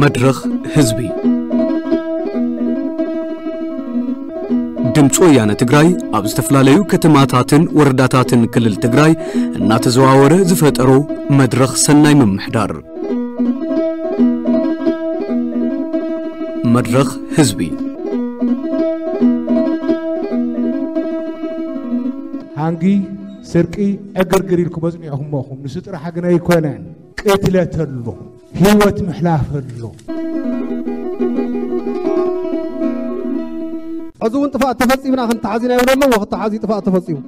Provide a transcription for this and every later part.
መድረኽ ህዝቢ። ድምፂ ወያነ ትግራይ ኣብ ዝተፈላለዩ ከተማታትን ወረዳታትን ክልል ትግራይ እናተዘዋወረ ዝፈጠሮ መድረኽ ሰናይ ምምሕዳር። መድረኽ ህዝቢ። ሃንጊ፣ ስርቂ፣ ዕግርግር ኢልኩም ኣጽኒዕኹሞ ኢኹም። ንሱ ጥራሕ ግን ኣይኮነን። ቅትለት ኣሎ፣ ህይወት ምሕላፍ ኣሎ። ሕዚ እውን ጥፋኣት ተፈጺምና ክንተሓዝ ኢና ይብሉ ኣለዉ። ክተሓዝ እዩ ጥፋኣት ተፈጺሙ።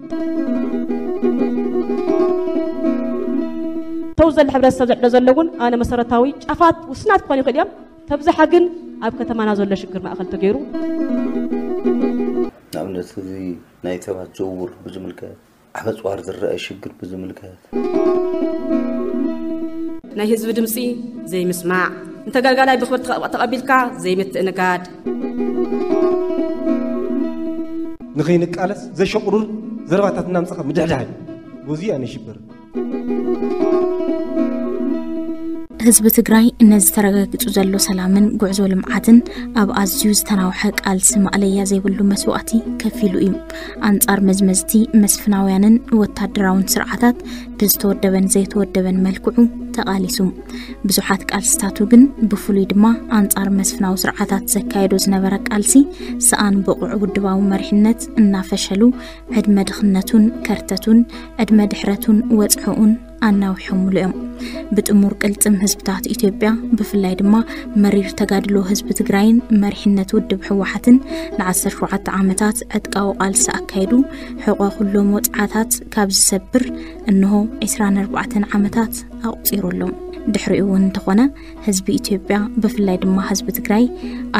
ተው ዘለ ሕብረተሰብ ዘዕዶ ዘለውን ኣነ መሰረታዊ ጫፋት ውስናት ክኾኑ ይኽእል እዮም። ተብዛሓ ግን ኣብ ከተማና ዘሎ ሽግር ማእኸል ተገይሩ። ንኣብነት እዚ ናይ ሰባት ዝውውር ብዝምልከት፣ ኣብ ኣፅዋር ዝረአ ሽግር ብዝምልከት፣ ናይ ህዝቢ ድምፂ ዘይምስማዕ፣ እንተገልጋላይ ብኽብሪ ተቐ- ተቐቢልካ ዘይምትእንጋድ። ንኸይንቃለስ ዘሸቑሩር ዘረባታት እናምፀኻ ምድሕዳሕ እዩ። በዚ ኣነ ይሽበር። ህዝቢ ትግራይ ነዚ ተረጋጊጹ ዘሎ ሰላምን ጉዕዞ ልምዓትን ኣብ ኣዝዩ ዝተናውሐ ቃልሲ ማእለያ ዘይብሉ መስዋእቲ ከፊሉ እዩ። ኣንጻር መዝመዝቲ መስፍናውያንን ወታደራውን ስርዓታት ብዝተወደበን ዘይተወደበን መልክዑ ተቓሊሱ። ብዙሓት ቃልስታቱ ግን ብፍሉይ ድማ ኣንጻር መስፍናዊ ስርዓታት ዘካየዶ ዝነበረ ቃልሲ ሰኣን ብቑዕ ውድባዊ መሪሕነት እናፈሸሉ ዕድመ ድኽነቱን ከርተቱን ዕድመ ድሕረቱን ወጽዖኡን ኣናዊሖምሉ እዮም። ብጥሙር ቅልጽም ህዝብታት ኢትዮጵያ ብፍላይ ድማ መሪር ተጋድሎ ህዝቢ ትግራይን መሪሕነት ውድብ ህወሓትን ን17 ዓመታት ዕጥቃዊ ቃልሲ ኣካይዱ ሕቆ ኩሎም ወጽዓታት ካብ ዝሰብር እንሆ 24 ዓመታት ኣቑጺሩ ኣሎ። ድሕሪኡ እውን እንተኾነ ህዝቢ ኢትዮጵያ ብፍላይ ድማ ህዝቢ ትግራይ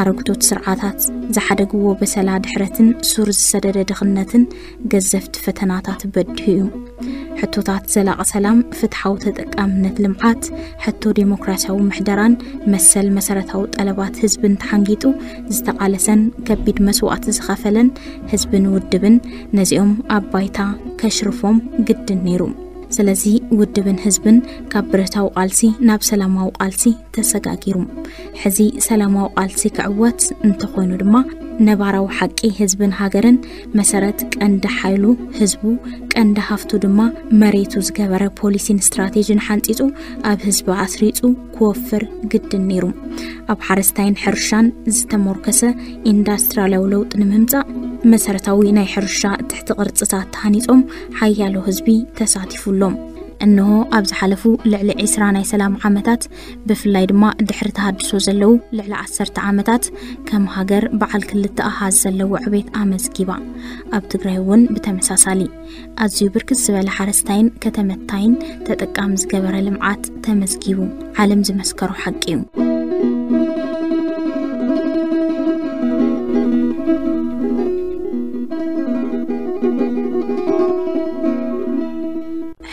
ኣረግቶት ስርዓታት ዝሓደግዎ በሰላ ድሕረትን ሱር ዝሰደደ ድኽነትን ገዘፍቲ ፈተናታት በዲሁ እዩ። ሕቶታት ዘላቒ ሰላም፣ ፍትሓዊ ተጠቃምነት ልምዓት፣ ሕቶ ዴሞክራሲያዊ ምሕደራን መሰል መሰረታዊ ጠለባት ህዝብን ተሓንጊጡ ዝተቓለሰን ከቢድ መስዋእቲ ዝኸፈለን ህዝብን ውድብን ነዚኦም ኣብ ባይታ ከሽርፎም ግድን ነይሩ። ስለዚ ውድብን ህዝብን ካብ ብረታዊ ቃልሲ ናብ ሰላማዊ ቃልሲ ተሰጋጊሩ። ሕዚ ሰላማዊ ቃልሲ ክዕወት እንተኾይኑ ድማ ነባራዊ ሓቂ ህዝብን ሃገርን መሰረት ቀንዲ ሓይሉ ህዝቡ ቀንዲ ሃፍቱ ድማ መሬቱ ዝገበረ ፖሊሲን ስትራቴጂን ሓንፂፁ ኣብ ህዝቢ ኣስሪፁ ክወፍር ግድን ነይሩ። ኣብ ሓረስታይን ሕርሻን ዝተሞርከሰ ኢንዳስትሪያላዊ ለውጢ ንምምፃእ መሰረታዊ ናይ ሕርሻ ትሕቲ ቅርፅታት ተሃኒፆም ሓያሎ ህዝቢ ተሳቲፉ ኣሎ። እንሆ ኣብ ዝሓለፉ ልዕሊ 20 ናይ ሰላም ዓመታት ብፍላይ ድማ ድሕሪ ተሃድሶ ዘለዉ ልዕሊ 10 ዓመታት ከም ሃገር በዓል ክልተ ኣሃዝ ዘለዎ ዕቤት ኣመዝጊባ። ኣብ ትግራይ እውን ብተመሳሳሊ ኣዝዩ ብርክት ዝበለ ሓረስታይን ከተመታይን ተጠቃሚ ዝገበረ ልምዓት ተመዝጊቡ ዓለም ዝመስከሮ ሓቂ እዩ።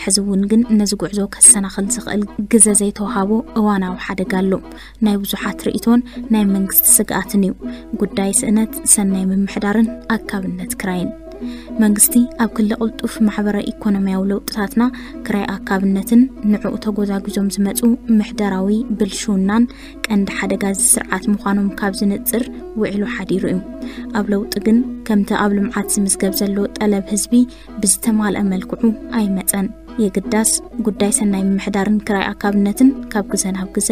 ሕዚ እውን ግን ነዚ ጉዕዞ ከሰናኽል ዝኽእል ግዘ ዘይተውሃቦ እዋናዊ ሓደጋ ኣሎ። ናይ ብዙሓት ርእይቶን ናይ መንግስቲ ስግኣትን እዩ። ጉዳይ ስእነት ሰናይ ምምሕዳርን ኣካብነት ክራይን። መንግስቲ ኣብ ክሊ ቅልጡፍ ማሕበረ ኢኮኖሚያዊ ለውጥታትና ክራይ ኣካብነትን ንዕኡ ተጎዛጉዞም ዝመፁ ምሕደራዊ ብልሽውናን ቀንዲ ሓደጋ እዚ ስርዓት ምዃኖም ካብ ዝንፅር ውዒሉ ሓዲሩ እዩ። ኣብ ለውጢ ግን ከምቲ ኣብ ልምዓት ዝምዝገብ ዘሎ ጠለብ ህዝቢ ብዝተማልአ መልክዑ ኣይመፀን። የግዳስ ጉዳይ ሰናይ ምምሕዳርን ክራይ ኣካብነትን ካብ ግዘ ናብ ግዘ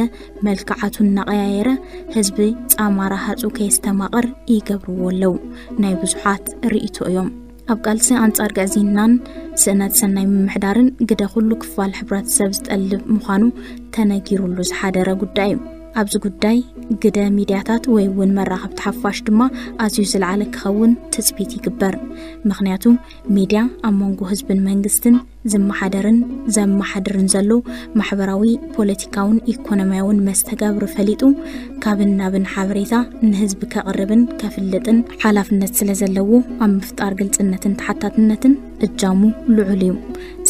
መልክዓቱ እናቐያየረ ህዝቢ ፃማ ረሃፁ ከየስተማቕር ይገብርዎ ኣለዉ። ናይ ብዙሓት ርእይቶ እዮም። ኣብ ቃልሲ ኣንጻር ግዕዝይናን ስእነት ሰናይ ምምሕዳርን ግደ ኩሉ ክፋል ሕብረተሰብ ዝጠልብ ምዃኑ ተነጊሩሉ ዝሓደረ ጉዳይ እዩ። ኣብዚ ጉዳይ ግደ ሚድያታት ወይ እውን መራኸብቲ ሓፋሽ ድማ ኣዝዩ ዝለዓለ ክኸውን ትጽቢት ይግበር። ምኽንያቱ ሚድያ ኣብ መንጎ ህዝብን መንግስትን ዝመሓደርን ዘመሓድርን ዘሎ ማሕበራዊ፣ ፖለቲካውን ኢኮኖሚያውን መስተጋብሪ ፈሊጡ ካብን ናብን ሓበሬታ ንህዝቢ ከቕርብን ከፍልጥን ሓላፍነት ስለ ዘለዎ ኣብ ምፍጣር ግልፅነትን ተሓታትነትን እጃሙ ልዑል እዩ።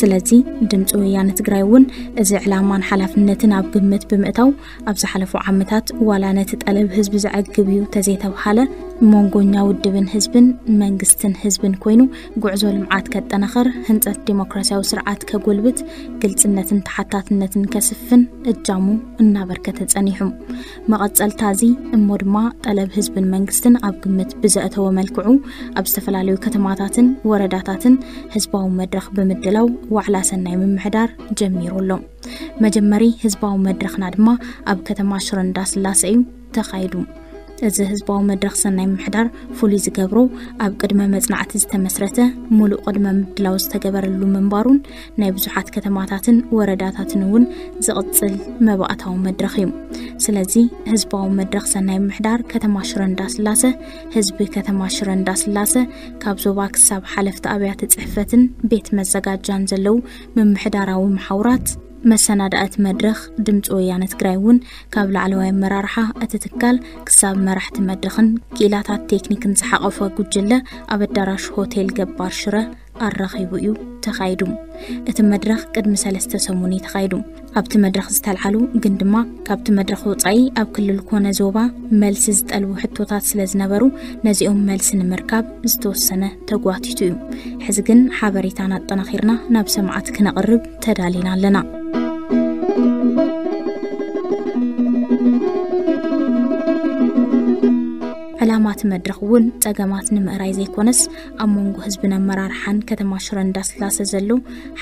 ስለዚ ድምፂ ወያነ ትግራይ እውን እዚ ዕላማን ሓላፍነትን ኣብ ግምት ብምእታው ኣብ ዝሓለፉ ዓመታት ዋላ ነቲ ጠለብ ህዝቢ ዘዕግብ እዩ ተዘይተብሃለ መንጎኛ ውድብን ህዝብን መንግስትን ህዝብን ኮይኑ ጉዕዞ ልምዓት ከጠናኸር፣ ህንፀት ዲሞክራሲያዊ ስርዓት ከጎልብት፣ ግልፅነትን ተሓታትነትን ከስፍን እጃሙ እናበርከተ ጸኒሑ። መቐጸልታ እዚ እሞ ድማ ጠለብ ህዝብን መንግስትን ኣብ ግምት ብዘእተወ መልክዑ ኣብ ዝተፈላለዩ ከተማታትን ወረዳታትን ህዝባዊ መድረኽ ብምድላው ዋዕላ ሰናይ ምምሕዳር ጀሚሩ ኣሎ። መጀመሪ ህዝባዊ መድረኽና ድማ ኣብ ከተማ ሽረ እንዳስላሰ እዩ ተኻይዱ። እዚ ህዝባዊ መድረኽ ሰናይ ምምሕዳር ፍሉይ ዝገብሮ ኣብ ቅድመ መጽናዕቲ ዝተመስረተ፣ ሙሉእ ቅድመ ምድላው ዝተገበረሉ ምንባሩን ናይ ብዙሓት ከተማታትን ወረዳታትን እውን ዝቕጽል መባእታዊ መድረኽ እዩ። ስለዚ ህዝባዊ መድረኽ ሰናይ ምምሕዳር ከተማ ሽረ እንዳስላሰ፣ ህዝቢ ከተማ ሽረ እንዳስላሰ ካብ ዞባ ክሳብ ሓለፍቲ ኣብያተ ጽሕፈትን ቤት መዘጋጃን ዘለዉ ምምሕዳራዊ መሓውራት፣ መሰናዳእቲ መድረኽ ድምፂ ወያነ ትግራይ እውን ካብ ላዕለዋይ ኣመራርሓ እቲ ትካል ክሳብ መራሕቲ መድረኽን ክኢላታት ቴክኒክን ዝሓቐፈ ጉጅለ ኣብ ኣዳራሽ ሆቴል ገባር ሽረ ኣራኺቡ እዩ ተኻይዱ። እቲ መድረኽ ቅድሚ ሰለስተ ሰሙን እዩ ተኻይዱ። ኣብቲ መድረኽ ዝተልዓሉ ግን ድማ ካብቲ መድረኽ ወፃኢ ኣብ ክልል ኮነ ዞባ መልሲ ዝጠልቡ ሕቶታት ስለ ዝነበሩ ነዚኦም መልሲ ንምርካብ ዝተወሰነ ተጓቲቱ እዩ። ሕዚ ግን ሓበሬታን ኣጠናኺርና ናብ ሰማዕቲ ክነቕርብ ተዳሊና ኣለና። ዕላማ እቲ መድረኽ እውን ጸገማት ንምእራይ ዘይኮነስ ኣብ መንጎ ህዝብን ኣመራርሓን ከተማ ሽረ እንዳስላሰ ዘሎ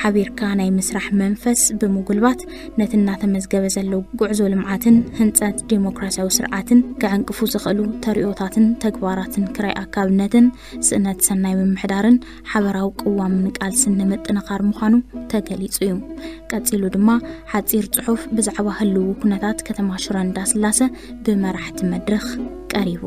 ሓቢርካ ናይ ምስራሕ መንፈስ ብምጉልባት ነቲ እናተመዝገበ ዘሎ ጉዕዞ ልምዓትን ህንጸት ዲሞክራሲያዊ ስርዓትን ክዕንቅፉ ዝኽእሉ ተሪኦታትን ተግባራትን ክራይ ኣካብነትን ስእነት ሰናይ ምምሕዳርን ሓበራዊ ቅዋምን ቃልስን ንምጥንኻር ምዃኑ ተገሊጹ እዩ። ቀጺሉ ድማ ሓጺር ጽሑፍ ብዛዕባ ህልዉ ኩነታት ከተማ ሽረ እንዳስላሰ ብመራሕቲ መድረኽ ቀሪቡ።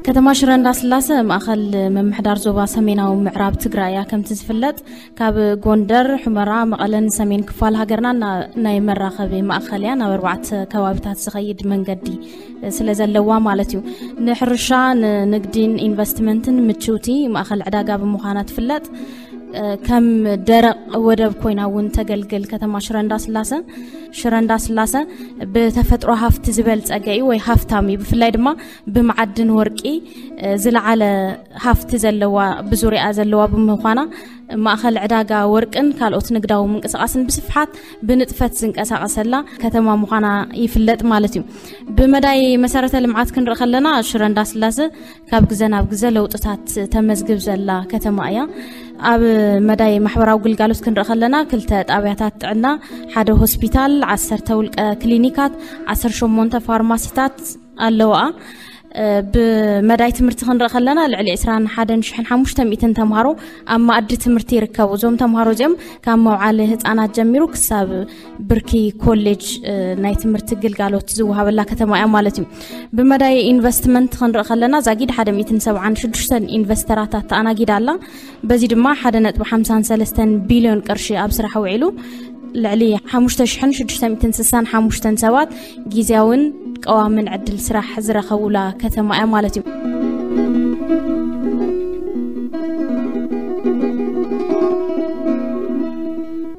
ከተማ ሽረ እንዳስላሰ ማእኸል ምምሕዳር ዞባ ሰሜናዊ ምዕራብ ትግራይ እያ። ከምቲ ዝፍለጥ ካብ ጎንደር፣ ሑመራ፣ መቐለን ሰሜን ክፋል ሃገርና ና-፣ ናይ መራኸቢ ማእኸል እያ። ናብ ኣርባዕተ ከባቢታት ዝኸይድ መንገዲ ስለ ዘለዋ ማለት እዩ። ንሕርሻ፣ ንንግዲን ኢንቨስትመንትን ምችውቲ ማእኸል ዕዳጋ ብምዃና ትፍለጥ። ከም ደረቕ ወደብ ኮይና እውን ተገልግል ከተማ ሽረ እንዳስላሰ። ሽረ እንዳስላሰ ብተፈጥሮ ሃፍቲ ዝበልጸገ እዩ ወይ ሃፍታም እዩ። ብፍላይ ድማ ብመዓድን ወርቂ ዝለዓለ ሃፍቲ ዘለዋ፣ ብዙሪኣ ዘለዋ ብምዃና ማእኸል ዕዳጋ ወርቅን ካልኦት ንግዳዊ ምንቅስቓስን ብስፍሓት ብንጥፈት ዝንቀሳቐሰላ ከተማ ምዃና ይፍለጥ ማለት እዩ። ብመዳይ መሰረተ ልምዓት ክንርኢ ከለና ሽረ እንዳስላሰ ካብ ግዘ ናብ ግዘ ለውጥታት ተመዝግብ ዘላ ከተማ እያ። ኣብ መዳይ ማሕበራዊ ግልጋሎት ክንርኢ ከለና ክልተ ጣብያታት ጥዕና፣ ሓደ ሆስፒታል፣ ዓሰርተ ውልቀ ክሊኒካት፣ ዓሰርተ ሸሞንተ ፋርማሲታት ኣለዋ። ብመዳይ ትምህርቲ ክንርኢ ከለና ልዕሊ ዕስራን ሓደን ሽሕን ሓሙሽተ ሚእትን ተምሃሮ ኣብ መኣዲ ትምህርቲ ይርከቡ። እዞም ተምሃሮ እዚኦም ካብ መውዓሊ ህፃናት ጀሚሩ ክሳብ ብርኪ ኮሌጅ ናይ ትምህርቲ ግልጋሎት ዝወሃበላ ከተማ እያ ማለት እዩ። ብመዳይ ኢንቨስትመንት ክንርኢ ከለና ዛጊድ ሓደ ሚእትን ሰብዓን ሽዱሽተን ኢንቨስተራታት ተኣናጊዳ ኣላ። በዚ ድማ ሓደ ነጥቢ ሓምሳን ሰለስተን ቢልዮን ቅርሺ ኣብ ስራሕ ውዒሉ ልዕሊ ሓሙሽተ ሽሕን ሽዱሽተ ሚእትን ስሳን ሓሙሽተን ሰባት ግዝያውን ቀዋምን ዕድል ስራሕ ዝረኸቡላ ከተማ እያ ማለት እዩ።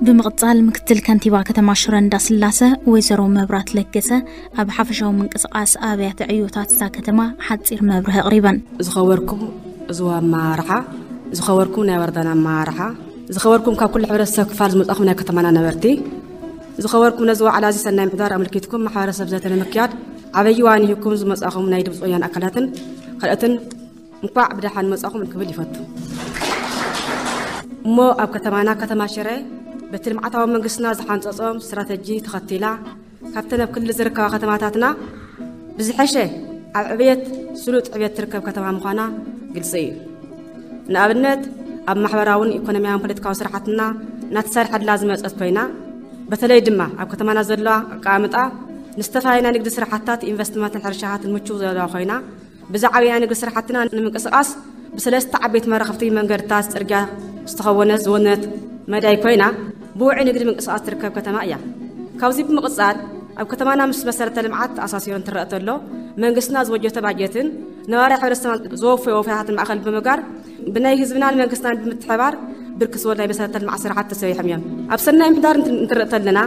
ብምቕጻል ምክትል ከንቲባ ከተማ ሽረ እንዳስላሰ ወይዘሮ መብራት ለገሰ ኣብ ሓፈሻዊ ምንቅስቓስ ኣብያተ ዕዮታት እታ ከተማ ሓጺር መብርሂ ኣቕሪበን። ዝኸበርኩም እዝዋ ኣመራርሓ፣ ዝኸበርኩም ናይ ወረዳና ኣመራርሓ፣ ዝኸበርኩም ካብ ኩሉ ሕብረተሰብ ክፋል ዝመጻኹም ናይ ከተማና ነበርቲ፣ ዝኸበርኩም ነዚ ዋዕላ እዚ ሰናይ ምሕዳር ኣመልኪትኩም ማሕበረሰብ ዘተ ንምክያድ ዓብዪ ዋኒን ሂብኩም ዝመጻኹም ናይ ድምፂ ወያነ ኣካላትን ካልኦትን እንኳዕ ብደሓን መጻኹም ክብል ይፈቱ። እሞ ኣብ ከተማና ከተማ ሽረ በቲ ልምዓታዊ መንግስትና ዝሓንጸጾም ስትራተጂ ተኸቲላ ካብተን ኣብ ክልል ዝርከባ ከተማታትና ብዝሐሸ ኣብ ዕብየት፣ ስሉጥ ዕብየት ትርከብ ከተማ ምዃና ግልፂ እዩ። ንኣብነት ኣብ ማሕበራውን ኢኮኖሚያውን ፖለቲካዊ ስራሕትና እናተሰርሐላ ዝመጸት ኮይና፣ በተለይ ድማ ኣብ ከተማና ዘለዋ ኣቀማምጣ ንዝተፈላለዩ ናይ ንግዲ ስራሕትታት፣ ኢንቨስትመንትን ሕርሻታትን ምችው ዘለዋ ኮይና፣ ብዛዕባ ናይ ንግዲ ስራሕትና ንምንቅስቓስ ብሰለስተ ዓበይቲ መራኸብቲ መንገድታት ጽርግያ ዝተኸወነት ዝወነነት መዳይ ኮይና፣ ብውዑይ ንግዲ ምንቅስቓስ ትርከብ ከተማ እያ። ካብዚ ብምቕጻል ኣብ ከተማና ምስ መሰረተ ልምዓት ተኣሳሲሩ እንትረኣ ተሎ፣ መንግስትና ዝበጀቶ ባጀትን ነባራይ ሕብረተሰብና ዘወፈዮ ወፈያታትን ማእኸል ብምግባር ብናይ ህዝብናን መንግስትናን ብምትሕባር ብርክት ዝበሉ ናይ መሰረተ ልምዓት ስራሕቲ ተሰሪሖም እዮም። ኣብ ሰናይ ምሕዳር እንት-፣ እንትንርኢ ተለና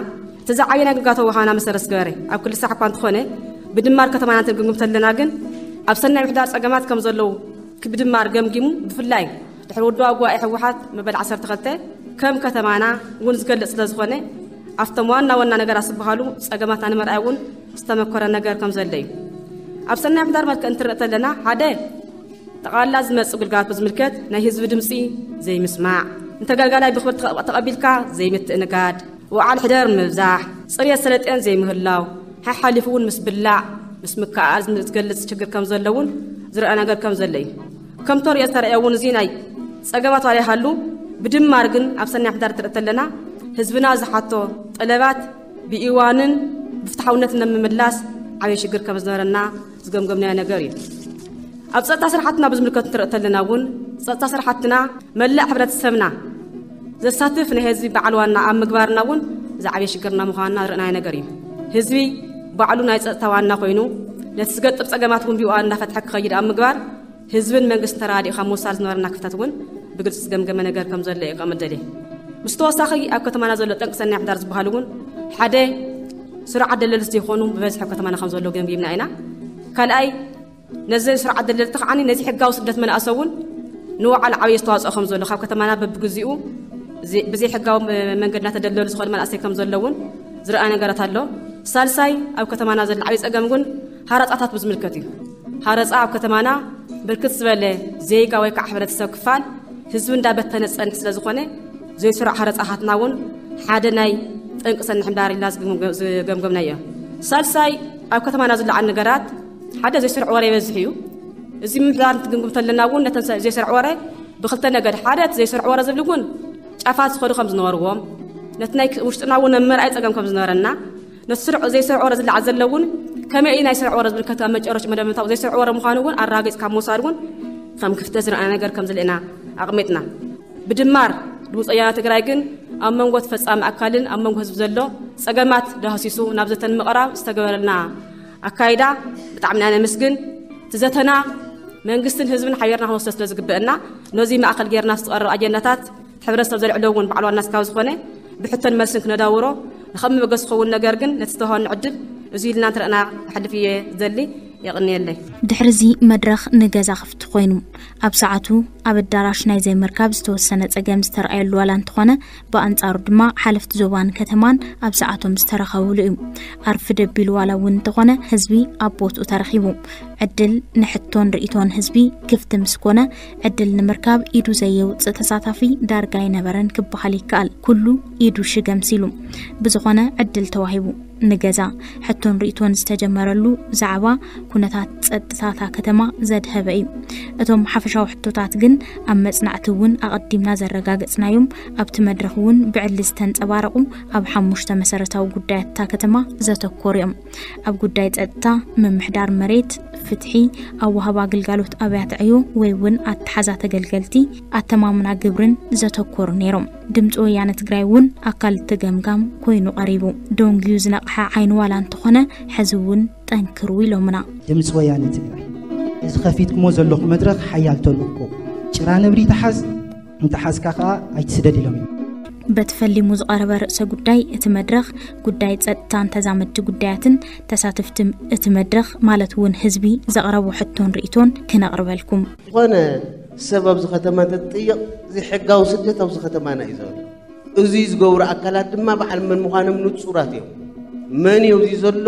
እቲ ዝዓበየ ናይ ግልጋሎት ወሃብና መሰረት ዝገበረ ኣብ ክልል ሳሕኳ እንተኾነ፣ ብድማር ከተማና እንትንግምግም ተለና ግን ኣብ ሰናይ ምሕዳር ጸገማት ከም ዘለዉ ብድማር ገምጊሙ፣ ብፍላይ ድሕሪ ውድባዊ ጉባኤ ህወሓት መበል ዓሰርተ ክልተ ከም ከተማና እውን ዝገልጽ ስለ ዝኾነ፣ ኣብቶም ዋና ዋና ነገራት ዝበሃሉ ጸገማትና ንምርኣይ እውን ዝተመኮረ ነገር ከም ዘሎ እዩ። ኣብ ሰናይ ምሕዳር መልክዕ እንትንርኢ ተለና፣ ሓደ፣ ጠቕላላ ዝመጽእ ግልጋሎት ብዝምልከት ናይ ህዝቢ ድምጺ ዘይምስማዕ፣ ንተገልጋላይ ብኽብሪ ተቐ-፣ ተቐቢልካ ዘይምትእንጋድ፣ ውዓል ሕደር ምብዛሕ፣ ጽሬት ሰለጤን ዘይምህላው፣ ሓሓሊፉ እውን ምስ ብላዕ ምስ ምክእኣል ዝገልጽ ሽግር ከም ዘሎ እውን ዝረኣ ነገር ከም ዘሎ እዩ። ከምቶ ርእዮ ዝተረእየ እውን እዚ ናይ ጸገማት ዋላ ይሃሉ፣ ብድማር ግን ኣብ ሰናይ ምሕዳር ትርኢ ተለና ህዝብና ዝሓቶ ጠለባት ብእዋንን ብፍትሓውነት ንምምላስ ዓብዪ ሽግር ከም ዝነበረና ዝገምገምናዮ ነገር እዩ። ኣብ ጸጥታ ስራሕትና ብዝምልከት ንትርኢ ተለና እውን ጸጥታ ስራሕትና መላእ ሕብረተሰብና ዘሳትፍ ናይ ህዝቢ በዓል ዋና ኣብ ምግባርና እውን ዝዓበየ ሽግርና ምዃንና ዝረእናዮ ነገር እዩ። ህዝቢ ባዕሉ ናይ ጸጥታ ዋና ኮይኑ ነቲ ዝገጥም ጸገማት እውን ብእዋን እናፈትሐ ክኸይድ ኣብ ምግባር ህዝብን መንግስትን ተራዲኡ ካብ ምውሳድ ዝነበረና ክፍተት እውን ብግልፂ ዝገምገመ ነገር ከም ዘሎ የቀምጥ ደልየ። ምስ ተወሳኺ ኣብ ከተማና ዘሎ ጠንቂ ሰናይ ምሕዳር ዝበሃል እውን ሓደ ስሩዓት ደለልቲ ዘይኮኑ ብበዝሒ ኣብ ከተማና ከም ዘለዉ ገምጊምና ኢና። ካልኣይ ነዚ ስርዓት ደለልቲ ከዓኒ ነዚ ሕጋዊ ስደት መናእሰ እውን ንውዓል ዓብዪ ኣስተዋፅኦ ከም ዘሎ ካብ ከተማና በብግዚኡ እዚ- ብዘይሕጋዊ መ- መንገዲ እናተደለሉ ዝኾኑ መናእሰይ ከም ዘሎ እውን ዝረኣ ነገራት ኣሎ። ሳልሳይ ኣብ ከተማና ዘሎ ዓብዪ ፀገም እውን ሃረፃታት ብዝምልከት እዩ። ሃረፃ ኣብ ከተማና ብርክት ዝበለ ዜጋ ወይ ከዓ ሕብረተሰብ ክፋል ህዝቢ እንዳበተነ ዝፀንሕ ስለ ዝኾነ ዘይስሩዕ ሃረፃታትና እውን ሓደ ናይ ጠንቂ ሰናይ ምሕዳር ኢልና ዝገምገምናዮ። ሳልሳይ ኣብ ከተማና ዝለዓል ነገራት ሓደ ዘይስሩዕ ወረ ይበዝሕ እዩ። እዚ ምምሕዳር እንትግምግም ተለና እውን ነተን ሰ- ዘይስሩዕ ወረ ብክልተ ነገድ ሓደ እቲ ዘይስሩዕ ወረ ዝብል እውን ጫፋት ዝኸዱ ከም ዝነበርዎም ነቲ ናይ ውሽጥና እውን ኣብ ምርኣይ ፀገም ከም ዝነበረና ነቲ ስሩዕ ዘይስሩዕ ወረ ዝለዓል ዘሎ እውን ከመይ እዩ ናይ ስሩዕ ወረ ዝብል ከትካ መጨረሽ መደምታው ዘይስሩዕ ወረ ምዃኑ እውን ኣረጋጊፅ ካብ ምውሳድ እውን ከም ክፍተት ዝረኣና ነገር ከም ዝለና ኣቕሚጥና። ብድማር ድምፂ ወያነ ትግራይ ግን ኣብ መንጎ ተፈፃሚ ኣካልን ኣብ መንጎ ህዝቢ ዘሎ ፀገማት ዳህሲሱ ናብ ዘተን ምቕራብ ዝተገበረልና ኣካይዳ ብጣዕሚ ኢና ነመስግን። እቲ ዘተና መንግስትን ህዝብን ሓቢርና ክንወስዶ ስለ ዝግበአና ነዚ ማእኸል ጌርና ዝተቐረበ ኣጀንዳታት ሕብረተሰብ ዘልዕሎ እውን ባዕሉ ዋና ስካብ ዝኾነ ብሕቶን መልስን ክነዳውሮ ንኸም መበገሲ ክኸውን ነገር ግን ነቲ ዝተዋሃበኒ ዕድል እዚ ኢልና እንትረእና ክሕልፍ እየ ዝደሊ። የቕንየለይ። ድሕሪ እዚ መድረኽ ንገዛ ክፍቲ ኮይኑ ኣብ ሰዓቱ ኣብ ኣዳራሽ ናይ ዘይምርካብ ዝተወሰነ ጸገም ዝተረኣየሉ ዋላ እንተኾነ ብኣንጻሩ ድማ ሓለፍቲ ዞባን ከተማን ኣብ ሰዓቶም ዝተረኸብሉ እዩ። ኣርፍድ ኣቢሉ ዋላ እውን እንተኾነ ህዝቢ ኣብ ቦትኡ ተረኺቡ ዕድል ንሕቶን ርእይቶን ህዝቢ ክፍቲ ምስ ኮነ ዕድል ንምርካብ ኢዱ ዘየውጽእ ተሳታፊ ዳርጋ ኣይነበረን ክበሃል ይከኣል። ኩሉ ኢዱ ሽገም ሲሉ ብዝኾነ ዕድል ተዋሂቡ። ንገዛ ሕቶን ርእይቶን ዝተጀመረሉ ብዛዕባ ኩነታት ጸጥታታ ከተማ ዘድሀበ እዩ። እቶም ሓፈሻዊ ሕቶታት ግን ኣብ መጽናዕቲ እውን ኣቐዲምና ዘረጋገጽናዮም ኣብቲ መድረኽ እውን ብዕሊ ዝተንጸባረቑ ኣብ ሓሙሽተ መሰረታዊ ጉዳያት እታ ከተማ ዘተኮሩ እዮም። ኣብ ጉዳይ ጸጥታ፣ ምምሕዳር መሬት፣ ፍትሒ፣ ኣወሃባ ግልጋሎት ኣብያተ ዕዮ ወይ እውን ኣተሓዛ ተገልገልቲ ኣተማምና ግብርን ዘተኮሩ ነይሮም። ድምፂ ወያነ ትግራይ እውን ኣካል እቲ ገምጋም ኮይኑ ቀሪቡ። ደንጉዩ ዝነቕሐ ዓይኒ ዋላ እንተኾነ ሕዚ እውን ጠንክሩ ኢሎምና። ድምፂ ወያነ ትግራይ እዚ ከፊትኩሞ ዘለኹ መድረኽ ሓያል ተልእኮ ጭራ ነብሪ ተሓዝ እንተሓዝካ ከዓ ኣይትስደድ ኢሎም እዮም። በቲ ፈሊሙ ዝቐረበ ርእሰ ጉዳይ እቲ መድረኽ ጉዳይ ጸጥታን ተዛመድቲ ጉዳያትን ተሳተፍቲ እቲ መድረኽ ማለት እውን ህዝቢ ዘቕረቡ ሕቶን ርእይቶን ክነቕርበልኩም። ዝኾነ ሰብ ኣብዚ ከተማ እንተትጥይቕ ዘይሕጋዊ ስደት ኣብዚ ከተማና እዩ ዘሎ። እዚ ዝገብሩ ኣካላት ድማ በዓል መን ምዃኖም ንጹራት እዮም። መን እዩ እዚ ዘሎ?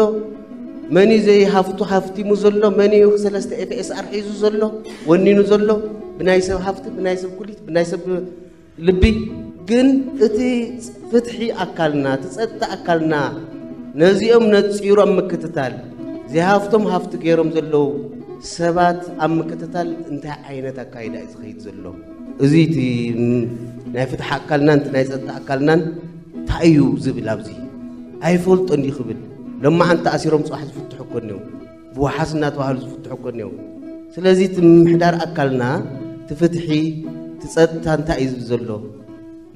መን እዩ ዘይሃፍቱ ሃፍቲሙ ዘሎ? መን እዩ ሰለስተ ኤፍኤስኣር ሒዙ ዘሎ? ወኒኑ ዘሎ? ብናይ ሰብ ሃፍቲ፣ ብናይ ሰብ ኩሊት፣ ብናይ ሰብ ልቢ። ግን እቲ ፍትሒ ኣካልና፣ እቲ ጸጥታ ኣካልና ነዚኦም ነጺሮም ምክትታል፣ ዘይሃፍቶም ሃፍቲ ገይሮም ዘለዉ ሰባት ኣብ ምክትታል እንታይ ዓይነት ኣካይዳ እዩ ዝኸይድ ዘሎ? እዚ እቲ ናይ ፍትሒ ኣካልናን እቲ ናይ ጸጥታ ኣካልናን እንታይ እዩ ዝብል ኣብዚ ኣይፈልጦን እዩ ክብል። ሎማዓንቲ ተኣሲሮም ጽባሕ ዝፍትሑ እኮ እኒኦም፣ ብዋሓስ እናተባህሉ ዝፍትሑ እኮ እኒኦም። ስለዚ እቲ ምምሕዳር ኣካልና እቲ ፍትሒ እቲ ጸጥታ እንታይ እዩ ዝብል ዘሎ?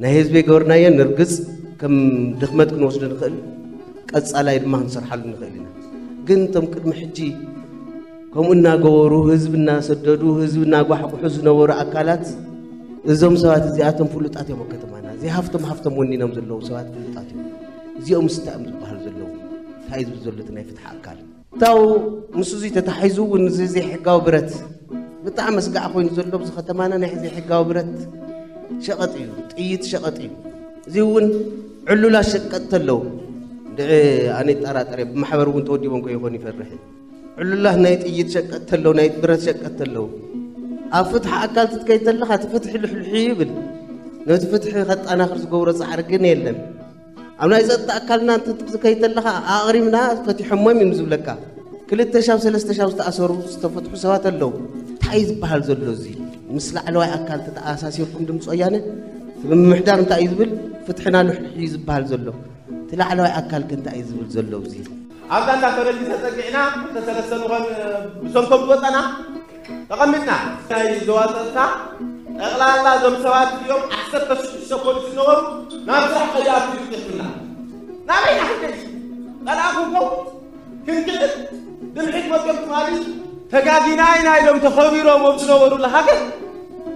ናይ ህዝቢ ገበርናዮ ንርግጽ ከም ድኽመት ክንወስዶ ንኽእል፣ ቀጻላይ ድማ ክንሰርሓሉ ንኽእል ኢና። ግን እቶም ቅድሚ ሕጂ ከምኡ እናገበሩ ህዝቢ እናሰደዱ ህዝቢ እናጓሕጉሑ ዝነበሩ ኣካላት እዞም ሰባት እዚኣቶም ፍሉጣት እዮም ኣብ ከተማና። ዘይሃፍቶም ሃፍቶም ወኒኖም ዘለዉ ሰባት ፍሉጣት እዮም። እዚኦም ስታእም ዝበሃል ዘለዉ እንታይ ዝብል ዘሎ እቲ ናይ ፍትሒ ኣካል? ታው ምስ እዙይ ተታሒዙ እውን እዚ ዘይሕጋዊ ብረት ብጣዕሚ መስጋዕ ኮይኑ ዘሎ ኣብዚ ከተማና ናይ ዘይሕጋዊ ብረት ሸቐጥ እዩ፣ ጥይት ሸቐጥ እዩ። እዚ እውን ዕሉላት ሸቀጥቲ ኣለዉ። እንድዒ ኣነ ይጠራጠር እየ፣ ብማሕበር እውን ተወዲቦም ከይኾኑ ይፈርሕ እየ። ዕሉላት ናይ ጥይት ሸቀጥቲ ኣለዉ፣ ናይ ብረት ሸቀጥቲ ኣለዉ። ኣብ ፍትሒ ኣካል ክትከይድ ተለኻ እቲ ፍትሒ ልሕልሑ ይብል። ነቲ ፍትሒ ከጠናኽር ዝገብሮ ጻዕሪ ግን የለን። ኣብ ናይ ጸጥታ ኣካልና ክትከይድ ተለኻ ኣቕሪብና ፈቲሖሞም እዮም ዝብለካ። ክልተ ሻው ሰለስተ ሻው ዝተኣሰሩ ዝተፈትሑ ሰባት ኣለዉ። እንታይ ዝበሃል ዘሎ እዚ? ምስ ላዕለዋይ ኣካል ተተኣሳሲርኩም ድምፂ ወያነ ምምሕዳር እንታይ እዩ ዝብል? ፍትሕና ልሕልሕ እዩ ዝበሃል ዘሎ። እቲ ላዕለዋይ ኣካል ከ እንታይ እዩ ዝብል ዘሎ እዚ? ኣብዛ እንዳ ፈረንጂ ተጸጊዕና ክልተ ሰለስተ ንኾን ብሰንኮም ዝወጸና ተቐሚጥና። ናይ ዞባ ጸጥታ ጠቕላላ እዞም ሰባት እዚኦም ዓሰርተ ሽዱሽተ ፖሊስ ዝነበሩ ናብ ስራሕ ከይኣትዉ ይብልና። ናበይ ኢና ክንከይድ? ጸላእኩም ከው ክንክእል ድምሒት መጽኦም ትማሊ ተጋጊና ኢና ኢሎም ተኸቢሮም ኣብ ዝነበሩሉ ሃገር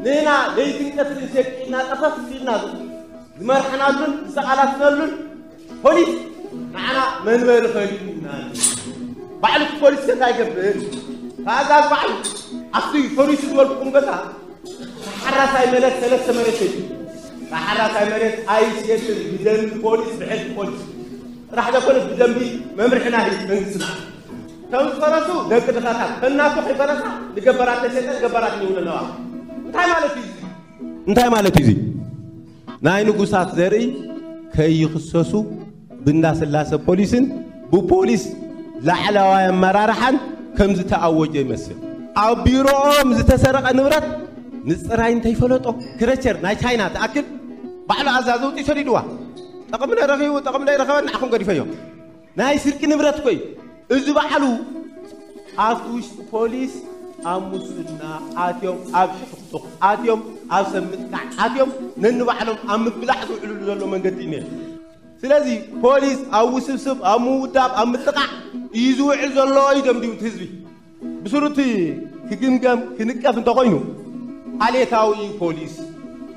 ንሕና ለይትን ቀትርን ሸቂልና ጠፈፍ ኢልና ዝመርሓናሉን ዝተቓላስነሉን ፖሊስ ንዓና መንበሪ ኸሊኡና። ባዕሉ እቲ ፖሊስ እንታይ ይገብር? ተኣዛዝ ባዕሉ ኣብቲ ፖሊስ ዝበልኩኹም ገዛ ተሓራሳይ መሬት ሰለስተ መሬት እዩ። ተሓራሳይ መሬት ኣይሽየጥን ብደንቢ ፖሊስ፣ ብሕጊ ፖሊስ ጥራሕ ዘይኮነስ ብደንቢ መምርሒ ናይ መንግስትና። ከም ዝፈረሱ ደቂ ድኻታት ከናቱ ከይፈረሳ ንገበራት ተሸጠ ንገበራት ይውለነዋ። እንታይ ማለት እዩ እዚ? እንታይ ማለት እዩ እዚ? ናይ ንጉሳት ዘርኢ ከይኽሰሱ ብእንዳ ስላሰ ፖሊስን ብፖሊስ ላዕለዋይ ኣመራርሓን ከም ዝተኣወጀ ይመስል። ኣብ ቢሮኦም ዝተሰረቐ ንብረት ምፅራይ እንተይፈለጦ ክረቸር ናይ ቻይና ትኣክል ባዕሉ ኣዛዚ ውፅኢ ሰዲድዋ። ጠቕሚ ናይ ረኺቡ ጠቕሚ ናይ ረኸበ ንዓኹም ገዲፈዮ። ናይ ስርቂ ንብረት እኮ እዩ። እዚ ባዕሉ ኣብቲ ውሽጢ ፖሊስ ኣብ ሙስና ኣትዮም፣ ኣብ ሕትኽቱኽ ኣትዮም፣ ኣብ ሰብ ምጥቃዕ ኣትዮም፣ ነንባዕሎም ኣብ ምብላዕ ዝውዕልሉ ዘሎ መንገዲ እዩ ነይሩ። ስለዚ ፖሊስ ኣብ ውስብስብ፣ ኣብ ምውዳብ፣ ኣብ ምጥቃዕ እዩ ዝውዕል ዘሎ እዩ ደምዲሙ እቲ ህዝቢ። ብስሩቲ ክግምገም፣ ክንቀፍ እንተኾይኑ ዓሌታዊ እዩ ፖሊስ።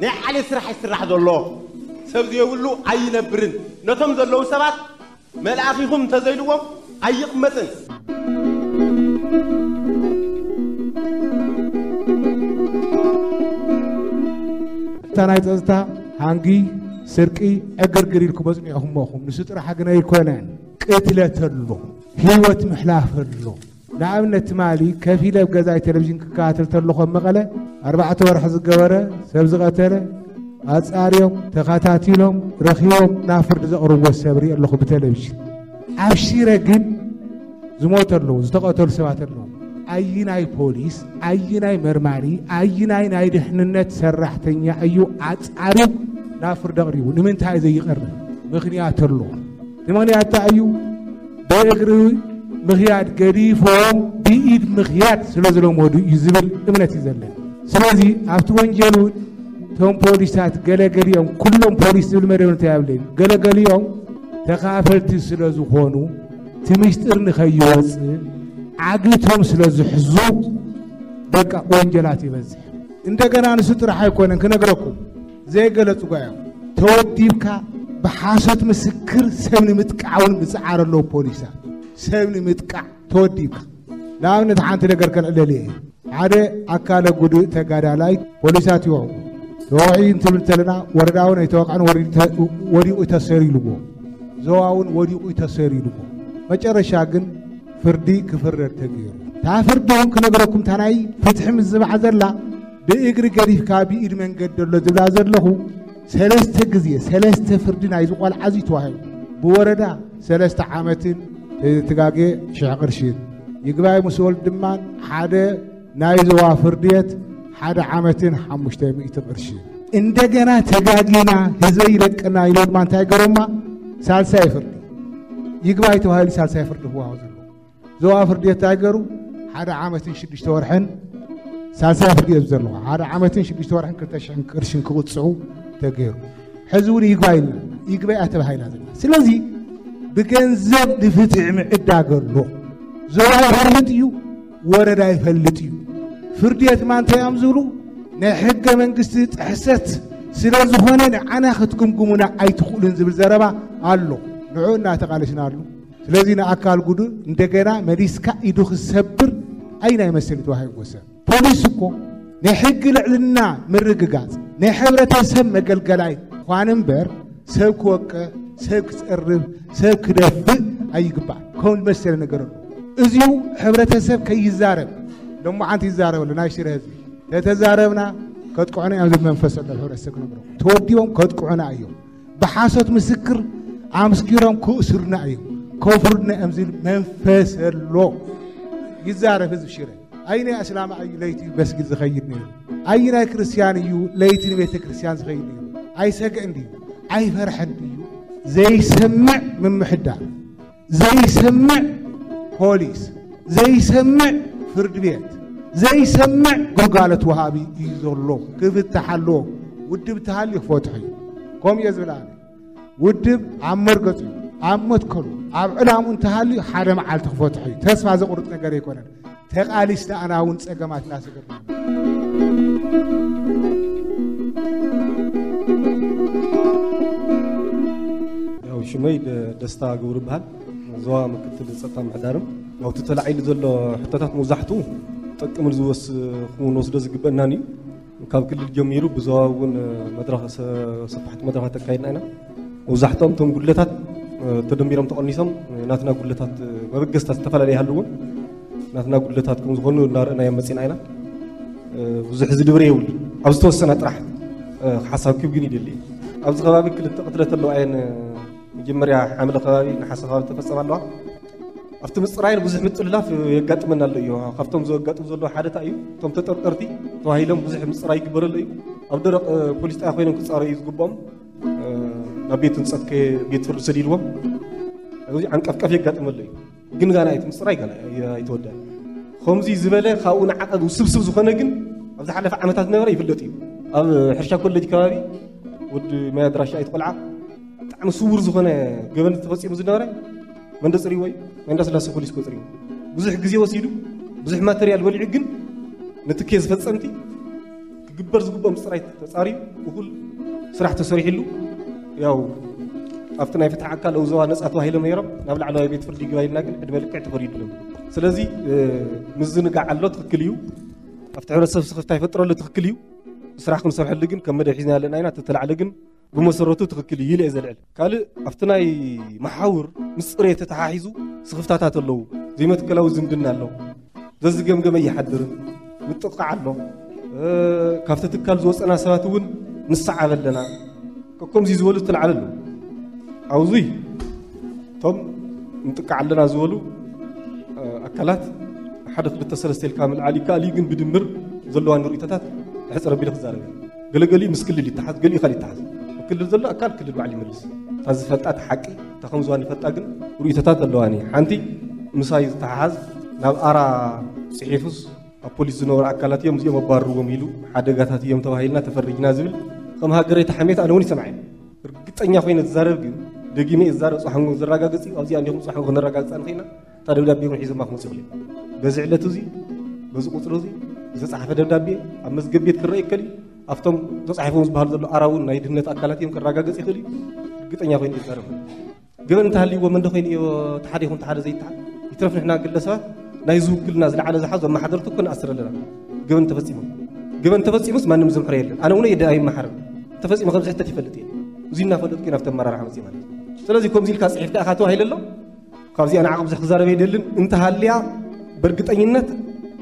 ናይ ዓሌት ስራሕ ይስራሕ ዘሎ። ሰብ ዘይብሉ ኣይነብርን። ነቶም ዘለዉ ሰባት መልኣኽ ኢኹም እንተዘይልዎም ኣይቕመጥን። እታ ናይ ጸጥታ ሃንጊ፣ ስርቂ፣ ዕግርግር ኢልኩም ኣጽኒዕኹሞ ኢኹም። ንሱ ጥራሕ ግን ኣይኮነን። ቅትለት ኣሎ፣ ህይወት ምሕላፍ ኣሎ። ንኣብነት ትማሊ ከፊለ ኣብ ገዛይ ቴሌቪዥን ክከታተል ተለኹ ኣብ መቐለ ኣርባዕተ ወርሒ ዝገበረ ሰብ ዝቐተለ ኣጻርዮም ተኸታቲሎም ረኺቦም ናብ ፍርዲ ዘቕርብዎ ሰብ ርኢ ኣለኹ ብቴሌቪዥን። ኣብ ሽረ ግን ዝሞቱ ኣለዉ፣ ዝተቐተሉ ሰባት ኣለዉ። ኣይናይ ፖሊስ፣ ኣይናይ መርማሪ፣ ኣይናይ ናይ ድሕንነት ሰራሕተኛ እዩ ኣጻርዩ ናብ ፍርዲ ኣቕሪቡ? ንምንታይ ዘይቐርብ? ምኽንያት ኣለዎ። እቲ ምኽንያት እንታይ እዩ? ብእግሪ ምኽያድ ገዲፎም ብኢድ ምኽያድ ስለ ዝለመዱ እዩ ዝብል እምነት እዩ ዘለኒ። ስለዚ ኣብቲ ወንጀል እውን እቶም ፖሊሳት ገለገሊኦም፣ ኩሎም ፖሊስ ዝብል መደብ እንታይ ኣብለይ፣ ገለገሊኦም ተኻፈልቲ ስለ ዝኾኑ እቲ ምስጢር ንኸይወፅእ ዓጊቶም ስለ ዝሕዙ በቃ ወንጀላት ይበዝሕ። እንደገና ንሱ ጥራሕ ኣይኮነን ክነግረኩም፣ ዘይገለጽ ጓዮም ተወዲብካ ብሓሶት ምስክር ሰብ ንምጥቃዕ እውን ምጽዓር ኣለዎ ፖሊሳት። ሰብ ንምጥቃዕ ተወዲብካ፣ ንኣብነት ሓንቲ ነገር ከልዕለል እየ። ሓደ ኣካለ ጉዱእ ተጋዳላይ ፖሊሳት ይወቕዑ። ተወቒዑ እንትብል እንተለና ወረዳ እውን ኣይተወቕዐን፣ ወሪዱ ተ-፣ ወዲቑ ተሰሩ ኢልዎ። ዞባ እውን ወዲቑ ተሰሩ ኢልዎ። መጨረሻ ግን ፍርዲ ክፍረድ ተገይሩ። እታ ፍርዲ እውን ክነግረኩም፣ እታ ናይ ፍትሒ ምዝባዕ ዘላ ብእግሪ ገዲፍካ ብኢድ መንገዲ ኣሎ ዝብላ ዘለኹ፣ ሰለስተ ግዜ ሰለስተ ፍርዲ ናይዚ ቆልዓ እዚ ተዋሂቡ። ብወረዳ ሰለስተ ዓመትን ተጋጌ ሽሕ ቅርሽን፣ ይግባይ ምስ ወልድ ድማ ሓደ ናይ ዞባ ፍርድየት ሓደ ዓመትን ሓሙሽተ ሚእቲ ቅርሺ። እንደገና ተጋጊና ህዝበይ ይለቅና ኢሎ ድማ እንታይ ገሮማ? ሳልሳይ ፍርዲ ይግባይ ተባሂሉ ሳልሳይ ፍርዲ ክወሃቦ ዘለዎ። ዞባ ፍርድየት እንታይ ገሩ? ሓደ ዓመትን ሽዱሽተ ወርሕን ሳልሳይ ፍርድየት ዘለኹ ሓደ ዓመትን ሽዱሽተ ወርሕን ክልተ ሽሕን ቅርሽን ክቕፅዑ ተገይሩ። ሕዚ እውን ይግባይ ኢልና፣ ይግባይ ኣተባሂላ ዘለና። ስለዚ ብገንዘብ ንፍትሒ ምዕዳግ ኣሎ። ዞባ ይፈልጥ እዩ፣ ወረዳ ይፈልጥ እዩ። ፍርድየት ማንተ እዮም ዝብሉ ናይ ሕገ መንግስቲ ጥሕሰት ስለ ዝኾነ ንዓና ክትግምግሙና ኣይትኽእሉን ዝብል ዘረባ ኣሎ። ንዑ እናተቓለስናሉ። ስለዚ ንኣካል ጉዱእ እንደገና መሊስካ ኢዱ ክሰብር ኣይናይ መሰል ተዋሂብዎ ሰብ። ፖሊስ እኮ ናይ ሕጊ ልዕልና ምርግጋጽ፣ ናይ ሕብረተሰብ መገልገላይ ኳን እምበር ሰብ ክወቅዕ፣ ሰብ ክጸርብ፣ ሰብ ክደፍእ ኣይግባእ። ከምኡ መሰለ ነገር ኣሎ። እዚው ሕብረተሰብ ከይዛረብ፣ ሎማዓንቲ ይዛረበሉ ናይ ሽረ ህዝቢ። ተተዛረብና ከጥቅዑና እዮም ዝብል መንፈስ ዘሎ ሕብረተሰብ ክነብሮ። ተወዲቦም ከጥቅዑና እዮም። ብሓሶት ምስክር ኣምስኪሮም ክእስሩና እዮም። ከፍርዱና እዮም ዝብል መንፈስ ኣሎ። ይዛረብ ህዝቢ ሽረ። ኣይናይ ኣስላማ እዩ ለይቲ መስጊድ ዝኸይድ ነይሩ? ኣይናይ ክርስቲያን እዩ ለይቲ ንቤተ ክርስቲያን ዝኸይድ ነይሩ? ኣይሰግእን ድዩ? ኣይፈርሐን ድዩ? ዘይሰምዕ ምምሕዳር፣ ዘይሰምዕ ፖሊስ፣ ዘይሰምዕ ፍርዲ ቤት፣ ዘይሰምዕ ግልጋሎት ወሃቢ እዩ ዘሎ። ክፍታሕ ኣለዎ። ውድብ ተሃልዩ ክፈትሑ እዩ። ከምኡ እየ ዝብል ኣነ። ውድብ ኣብ መርገጹ፣ ኣብ መትከሉ፣ ኣብ ዕላምኡ እንተሃልዩ ሓደ መዓልቲ ክፈትሑ እዩ። ተስፋ ዘቑርጽ ነገር ኣይኮነን። ተቓሊስና ኣና እውን ጸገማትና ሰገርና። ያው ሽመይ ደ- ደስታ ገብሩ ይበሃል። ዞባ ምክትል ጸጥታ ምሕዳርን ያው እቲ ተላዒሉ ዘሎ ሕቶታት መብዛሕትኡ ጠቅምን ዝወስ ክንወስዶ ዝግበእናን እዩ። ካብ ክልል ጀሚሩ ብዞባ እውን መድረኽ ሰ- ሰፋሕቲ መድረኻት ኣካይድና ኢና። መብዛሕትኦም እቶም ጉድለታት እ፣ ተደሚሮም ተቐኒሶም እ፣ ናትና ጉድለታት እ፣ መበገስታት ዝተፈላለየ ይሃልውን ናትና ጉድለታት ከም ዝኾኑ እናረእናዮም መፂና ኢና። እ፣ ብዙሕ ዝድብር የብሉ ኣብ ዝተወሰና ጥራሕ እ፣ ሓሳብ ክብ ግን ይደሊ። ኣብዚ ከባቢ ክልተ ቅትለት ኣለዋ እየን። መጀመርያ ሓምለ ከባቢ ንሓሰ ከባቢ ተፈፀማ ኣለዋ። ኣብቲ ምፅራይን ብዙሕ ምጥልላፍ የጋጥመና ኣሎ እዩ። ካብቶም ዘጋጥሙ ዘለዉ ሓደ እንታይ እዩ? እቶም ተጠርጠርቲ ተባሂሎም ብዙሕ ምፅራይ ይግበረሉ እዩ። ኣብ ደረቕ ፖሊስ ጣብያ ኮይኖም ክፃረዩ እዩ ዝግብኦም። ናብ ቤት ህንፀት ከ- ቤት ፍርዲ ሰዲድዎም እዚ ዓንቀፍቀፍ የጋጥመሉ እዩ። ግን ጋና እቲ ምፅራይ ጋና ኣይተወደኣን። ከምዚ ዝበለ ካብኡ ንዓቐብ ውስብስብ ዝኾነ ግን ኣብ ዝሓለፈ ዓመታት ነበረ ይፍለጥ እዩ። ኣብ ሕርሻ ኮሌጅ ከባቢ ወዲ ማይ ኣድራሻ ኣይትቆልዓ ብጣዕሚ ስውር ዝኾነ ገበን ተፈፂሙ ዝነበረ መንደፅሪ ወይ መንዳ ስላሴ ፖሊስ ቆፅሪ ብዙሕ ግዜ ወሲዱ ብዙሕ ማተርያል በሊዑ ግን ነቲ ኬዝ ፈፀምቲ ክግበር ዝግብኦም ጥራይ ተፃርዩ እኹል ስራሕ ተሰሪሕሉ። ያው ኣብቲ ናይ ፍትሒ ኣካል እውዘዋ ነፃ ተባሂሎም ነይሮም ናብ ላዕለዋይ ቤት ፍርዲ ይግባይ ኢልና ግን ዕድመ ልክዕ ተፈሪዱሎም። ስለዚ ምዝንጋዕ ኣሎ፣ ትኽክል እዩ። ኣብቲ ሕብረተሰብ ስኽፍታ ይፈጥረሉ፣ ትኽክል እዩ። ስራሕ ክንሰርሐሉ ግን ከም መደብ ሒዝና ኣለና ኢና። ተተላዕለ ግን ብመሰረቱ ትኽክል እዩ ኢለ እየ ዘልዕል። ካልእ ኣብቲ ናይ መሓውር ምስ ፅሬት ተተሓሒዙ ስኽፍታታት ኣለዉ። ዘይመትከላዊ ዝምድና ኣሎ። ዘዝገምገመ ኣይሓድርን፣ ምጥቕቓዕ ኣሎ። ካብቲ ትካል ዝወፀና ሰባት እውን ንሰዓብ ኣለና። ከከምዚ ዝበሉ ተላዕለ ኣለዉ። ኣብዙይ እቶም ንጥቃዕ ኣለና ዝበሉ ኣካላት ሓደ ክልተ ሰለስተ ኢልካ ምልዓል ይከኣል እዩ፣ ግን ብድምር ዘለዋ ንርእይቶታት ሕፅር ኣቢለ ክዛረብ እየ። ገለገሊኡ ምስ ክልል ይተሓዝ፣ ገሊኡ ካልእ ይተሓዝ። ኣብ ክልል ዘሎ ኣካል ክልል ባዕሉ ይመልስ። እታ ዝፈልጣ እቲ ሓቂ እታ ከምዝዋ ንፈልጣ ግን ርእይቶታት ኣለዋኒ። ሓንቲ ምሳይ ዝተሓሓዝ ናብ ኣራ ፅሒፉስ ኣብ ፖሊስ ዝነበሩ ኣካላት እዮም እዚኦም ኣባርርዎም ኢሉ ሓደጋታት እዮም ተባሂልና ተፈሪጅና ዝብል ከም ሃገረይ ተሓሜት ኣነ እውን ይሰምዐ። ርግጠኛ ኮይነ ዝዛረብ ግን ደጊመ እዛረብ ፀሓንጎ ዘረጋግፅ እዩ። ኣብዚኣ እንዲኹም ፀሓንጎ ክነረጋግፃ ንኽእልና እታ ደብዳቤ እውን ሒዞማ ክመፁ ይኽእል እዩ። በዚ ዕለት እዚ በዚ ቁፅሪ እዚ ዝተፃሓፈ ደብዳቤ ኣብ መዝገብ ቤት ክረአ ይከል እዩ። ኣብቶም ተፃሒፎም ዝበሃሉ ዘሎ ኣራ እውን ናይ ድህነት ኣካላት እዮም ከረጋግፅ ይኽእል እዩ። ርግጠኛ ኮይኑ ይዛረብ። ገበን እንተሃልይዎ መን ዶ ኮይኑ እዩ እቲ ሓደ ይኹን እቲ ሓደ ዘይተሓዝ? ይትረፍ ንሕና ግለሰባት ናይ ዝውክልና ዝለዓለ ዝሓዙ ኣመሓደርቲ እኮ ንኣስር ኣለና። ገበን ተፈፂሙ ገበን ተፈፂሙስ ማንም ዝምሕሮ የለን። ኣነ እውን የደ ኣይመሓርን። ተፈፂሙ ከም ዝሕተት ይፈልጥ እየ። እዚ እናፈለጥኩ ናብቲ ኣመራርሓ መፅእ ማለት እዩ። ስለዚ ከምዚ ኢልካ ፅሒፍ ደኣ ካተባሂለ ኣሎ ካብዚኣ ንዓቕ ብዙሕ ክዛረብ ኣይደልን። እንተሃልያ በርግጠኝነት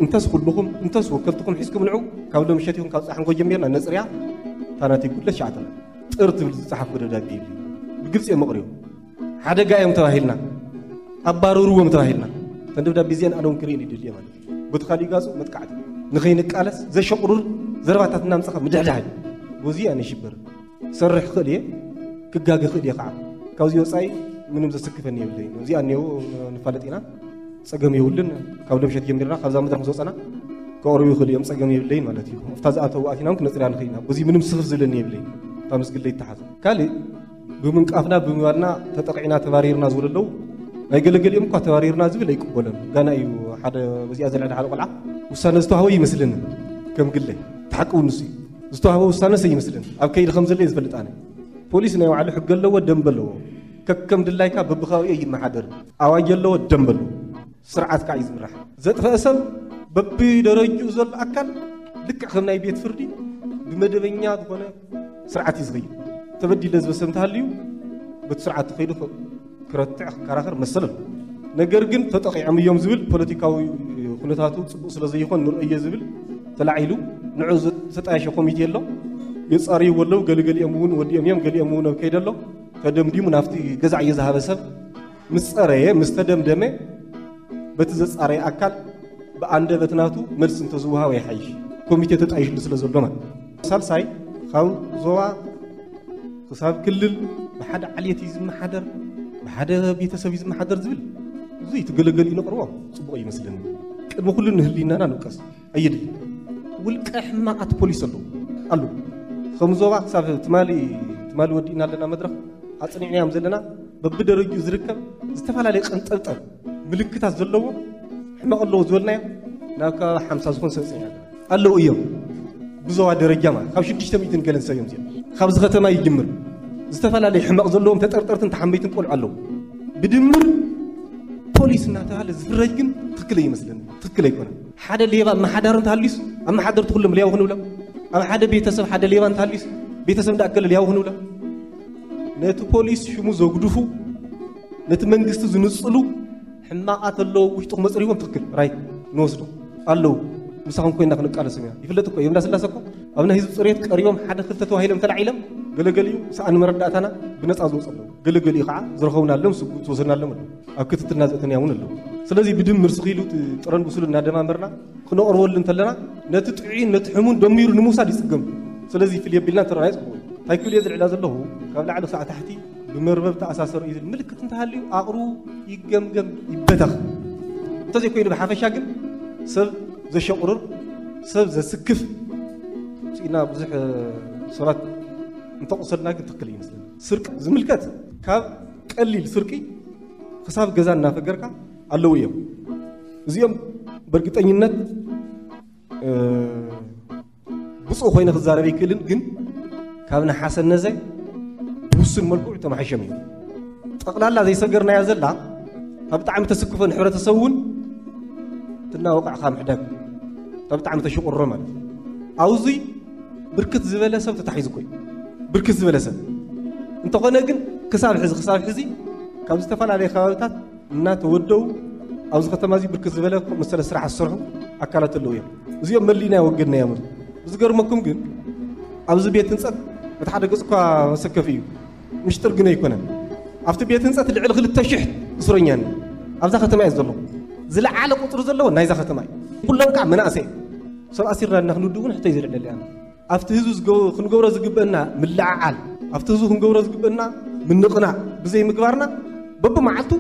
እንተስ ኩልኹም እንተስ ወከልትኹም ሒዝኩም ንዑ ካብ ሎም ሸት ይኹን ካብ ፀሓንኮ ጀሚርና ነፅርያ። ታናቲ ጉድለት ሸዓተና ጥር ትብል ዝፀሓፍኩ ደብዳቤ ይብል ብግልፂ እዮም መቕሪቡ። ሓደጋ እዮም ተባሂልና ኣባረርዎም ተባሂልና እተን ደብዳቤ እዚአን ኣነ እውን ክርእየን ይደልየ ማለት እዩ። በቲ ካሊእ ጋፁ መጥቃዕቲ ንኸይንቃለስ ዘሸቑሩር ዘረባታት እናምፀኻ ምድሕዳሕ እዩ። በዚ ኣነ ይሽበር ክሰርሕ ክእል እየ ክጋገ ክእል እየ ከዓ ካብዚ ወፃኢ ምንም ዘስክፈኒ የብለይን። እዚኣ እኒኦ ንፋለጥ ኢና ፀገም የብልን። ካብ ደምሸት ጀሚርና ካብዛ መድረክ ዝወፀና ከቕርቡ ይኽእሉ እዮም ፀገም የብለይን ማለት እዩ። ኣብታ ዝኣተው ኣቲናም ክነፅርያ ንኽእል ኢና። በዚ ምንም ስኽፍ ዝብለኒ የብለይን። እታ ምስግለ ይተሓዝ ካልእ ብምንቃፍና ብምባልና ተጠቂዕና ተባሪርና ዝብሉ ኣለዉ። ናይ ገለገሊኦም እኳ ተባሪርና ዝብል ኣይቅበሎን። ጋና እዩ ሓደ በዚኣ ዘልዕል ሓደ ቆልዓ ውሳነ ዝተዋህቦ ይመስለኒ። ከም ግለ እቲ ሓቂ እውን ንሱ እዩ። ዝተዋህቦ ውሳነስ ኣይመስለኒ። ኣብ ከይዲ ከም ዘሎ እየ ዝፈልጥ ኣነ። ፖሊስ ናይ ባዕሉ ሕጊ ኣለዎ፣ ደንቢ ኣለዎ። ከከም ድላይካ በብኸባቢኡ ይመሓደር። ኣዋጅ ኣለዎ፣ ደንበ ኣለዎ። ስርዓት ከዓ እዩ ዝምራሕ። ዘጥፈአ ሰብ በብደረጅኡ ዘሎ ኣካል ልክዕ ከም ናይ ቤት ፍርዲ ብመደበኛ ዝኾነ ስርዓት እዩ ዝኸይድ። ተበዲለ ዝበሰብ እንተሃልዩ በቲ ስርዓት ተኸይዱ ክረትዕ ክከራኸር መሰል ኣሎ። ነገር ግን ተጠቂዖም እዮም ዝብል ፖለቲካዊ ኩነታቱ ፅቡቅ ስለ ዘይኾን ንርእዮ ዝብል ተላዒሉ ንዑ ዝተጣየሸ ኮሚቴ ኣሎ። የፃርይዎ ኣለዉ። ገለገሊኦም እውን ወዲኦም እዮም፣ ገሊኦም እውን ኣብ ከይደ ኣሎ። ተደምዲሙ ናብቲ ገዛዕ እየ ዝሃበ ሰብ ምስ ጸረየ፣ ምስ ተደምደመ፣ በቲ ዘጻረየ ኣካል ብኣንደበት ናቱ መልሲ እንተዝወሃብ ይሓይሽ። ኮሚቴ ተጣይሽሉ ስለ ዘሎ ማለት። ሳልሳይ፣ ካብ ዞባ ክሳብ ክልል ብሓደ ዓሌት እዩ ዝመሓደር፣ ብሓደ ቤተሰብ እዩ ዝመሓደር ዝብል፣ እዚ ትገለገል እዩ ነቕርቦ፣ ጽቡቕ ይመስለኒ። ቅድሚ ኩሉ ንህሊናና ንውቀስ። ኣየድሊ። ውልቀ ሕማቓት ፖሊስ ኣለዉ። ኣለዉ። ከም ዞባ ክሳብ ትማሊ፣ ትማሊ ወዲእና ኣለና መድረኽ፣ ኣጽኒዕናዮም ዘለና፣ በብደረጅኡ ዝርከብ ዝተፈላለየ ቀንጠብጠብ ምልክታት ዘለዎ ሕማቕ ኣለዎ ዝበልናዮ ናብ ከባቢ ሓምሳ ዝኾን ሰብ ኣጽኒዕና ኣለና። ኣለዉ እዮም። ብዞባ ደረጃ ማለት ካብ ሽዱሽተ ሚእትን ገለን ሰብ እዮም እዚኦም። ካብዚ ከተማ ይጅምር። ዝተፈላለዩ ሕማቕ ዘለዎም ተጠርጠርትን ተሓመይትን ቆልዑ ኣለዉ። ብድምር ፖሊስ እናተባሃለ ዝፍረጅ ግን ትክክል ኣይመስለኒ። ትክክል ኣይኮነን። ሓደ ሌባ ኣመሓዳሪ እንተሃልዩስ ኣመሓደርቲ ኩሎም ሌባ ክንብሎም? ኣብ ሓደ ቤተሰብ ሓደ ሌባ እንተሃልዩስ ቤተሰብ እንዳኣከለ ሌባ ክንብሎም? ነቲ ፖሊስ ሽሙ ዘጉድፉ፣ ነቲ መንግስቲ ዝንጽሉ ሕማቓት ኣለዉ ውሽጥኹም መጽሪዎም ትክክል፣ ራይት፣ ንወስዶ ኣለዉ። ምሳኹም ኮይና ክንቃለሶም ኢና። ይፍለጥ እኮ እዩ። እንዳ ስላሰ እኮ ኣብ ናይ ህዝቢ ጽሬት ቀሪቦም ሓደ ክልተ ተባሂሎም ተላዒሎም፣ ገለገሊኡ ሰኣን መረዳእታና ብነጻ ዝወጹ ኣለዉ። ገለገሊኡ ከዓ ዝረኸቡና ኣለዉ፣ ስጉ-፣ ዝወሰድና ኣለዉ ኣለዉ። ኣብ ክትትልና ዘእተንያ እውን ኣለዉ። ስለዚ ብድምር ስኺሉ እቲ ጥረን ብሱል እናደማመርና ክነቕርበሉ እንተለና፣ ነቲ ጥዑይን ነቲ ሕሙን ደሚሩ ንምውሳድ ይጽገም። ስለዚ ፍልይ ኣቢልና እንተረኣናዮ ጽቡቕ እዩ። እንታይ ክብል እየ ዝልዕላ ዘለኹ፣ ካብ ላዕሊ ክሳዕ ታሕቲ ብመርበብ ተኣሳሰሩ እዩ ዝብል ምልክት እንተሃልዩ ኣቕርቡ፣ ይገምገም፣ ይበተኽ። እንተዘይኮይኑ ብሓፈሻ ግን ሰብ ዘሸቑርር፣ ሰብ ዘስክፍ፣ ውፅኢና ብዙሕ ሰባት እንተቑሰልና ግን ትክክል ይመስለኒ። ስርቂ ዝምልከት ካብ ቀሊል ስርቂ ክሳብ ገዛ እናፈገርካ ኣለዉ እዮም። እዚኦም በእርግጠኝነት፣ እ፣ ብፁዕ ኮይነ ክዛረብ ኣይክእልን፣ ግን ካብ ነሓሰ ነዘ ብውሱን መልክዑ ተማሒሾም እዮም። ጠቕላላ ዘይሰገርናያ ዘላ፣ ካብ ብጣዕሚ ተስክፎ ንሕብረተሰብ እውን ትናወቕዕካ ምሕዳግ፣ ካብ ብጣዕሚ ተሽቑሮ ማለት እዩ። ኣብዙይ ብርክት ዝበለ ሰብ ተታሒዙ እኮ እዩ። ብርክት ዝበለ ሰብ። እንተኾነ ግን ክሳብ ሕዚ፣ ክሳብ ሕዚ ካብ ዝተፈላለየ ከባቢታት እናተወደቡ ኣብዚ ከተማ እዚ ብርክት ዝበለ መሰለ ስራሕ ዝሰርሑ ኣካላት ኣለዉ እዮም። እዚኦም መሊእና ወገድና እዮም። ዝገርመኩም ግን ኣብዚ ቤት ህንፀት እቲ ሓደ ገፅ እኳ መሰከፊ እዩ። ምሽጥር ግን ኣይኮነን። ኣብቲ ቤት ህንፀት ልዕሊ ክልተ ሽሕ እስረኛ ኣሎ። ኣብዛ ከተማ እዩ ዘሎ። ዝለዓለ ቁፅሪ ዘለዎ ናይዛ ከተማ እዩ። ኩሎም ከዓ መናእሰይ። ሰብ ኣሲርና እና ክንውድእ እውን ሕቶ እዩ ዝልዕለሉ። ኣብቲ ህዝቢ ዝገ-፣ ክንገብሮ ዝግበአና ምልዕዓል፣ ኣብቲ ህዝቢ ክንገብሮ ዝግበአና ምንቕናቕ ብዘይ ምግባርና በብመዓልቱ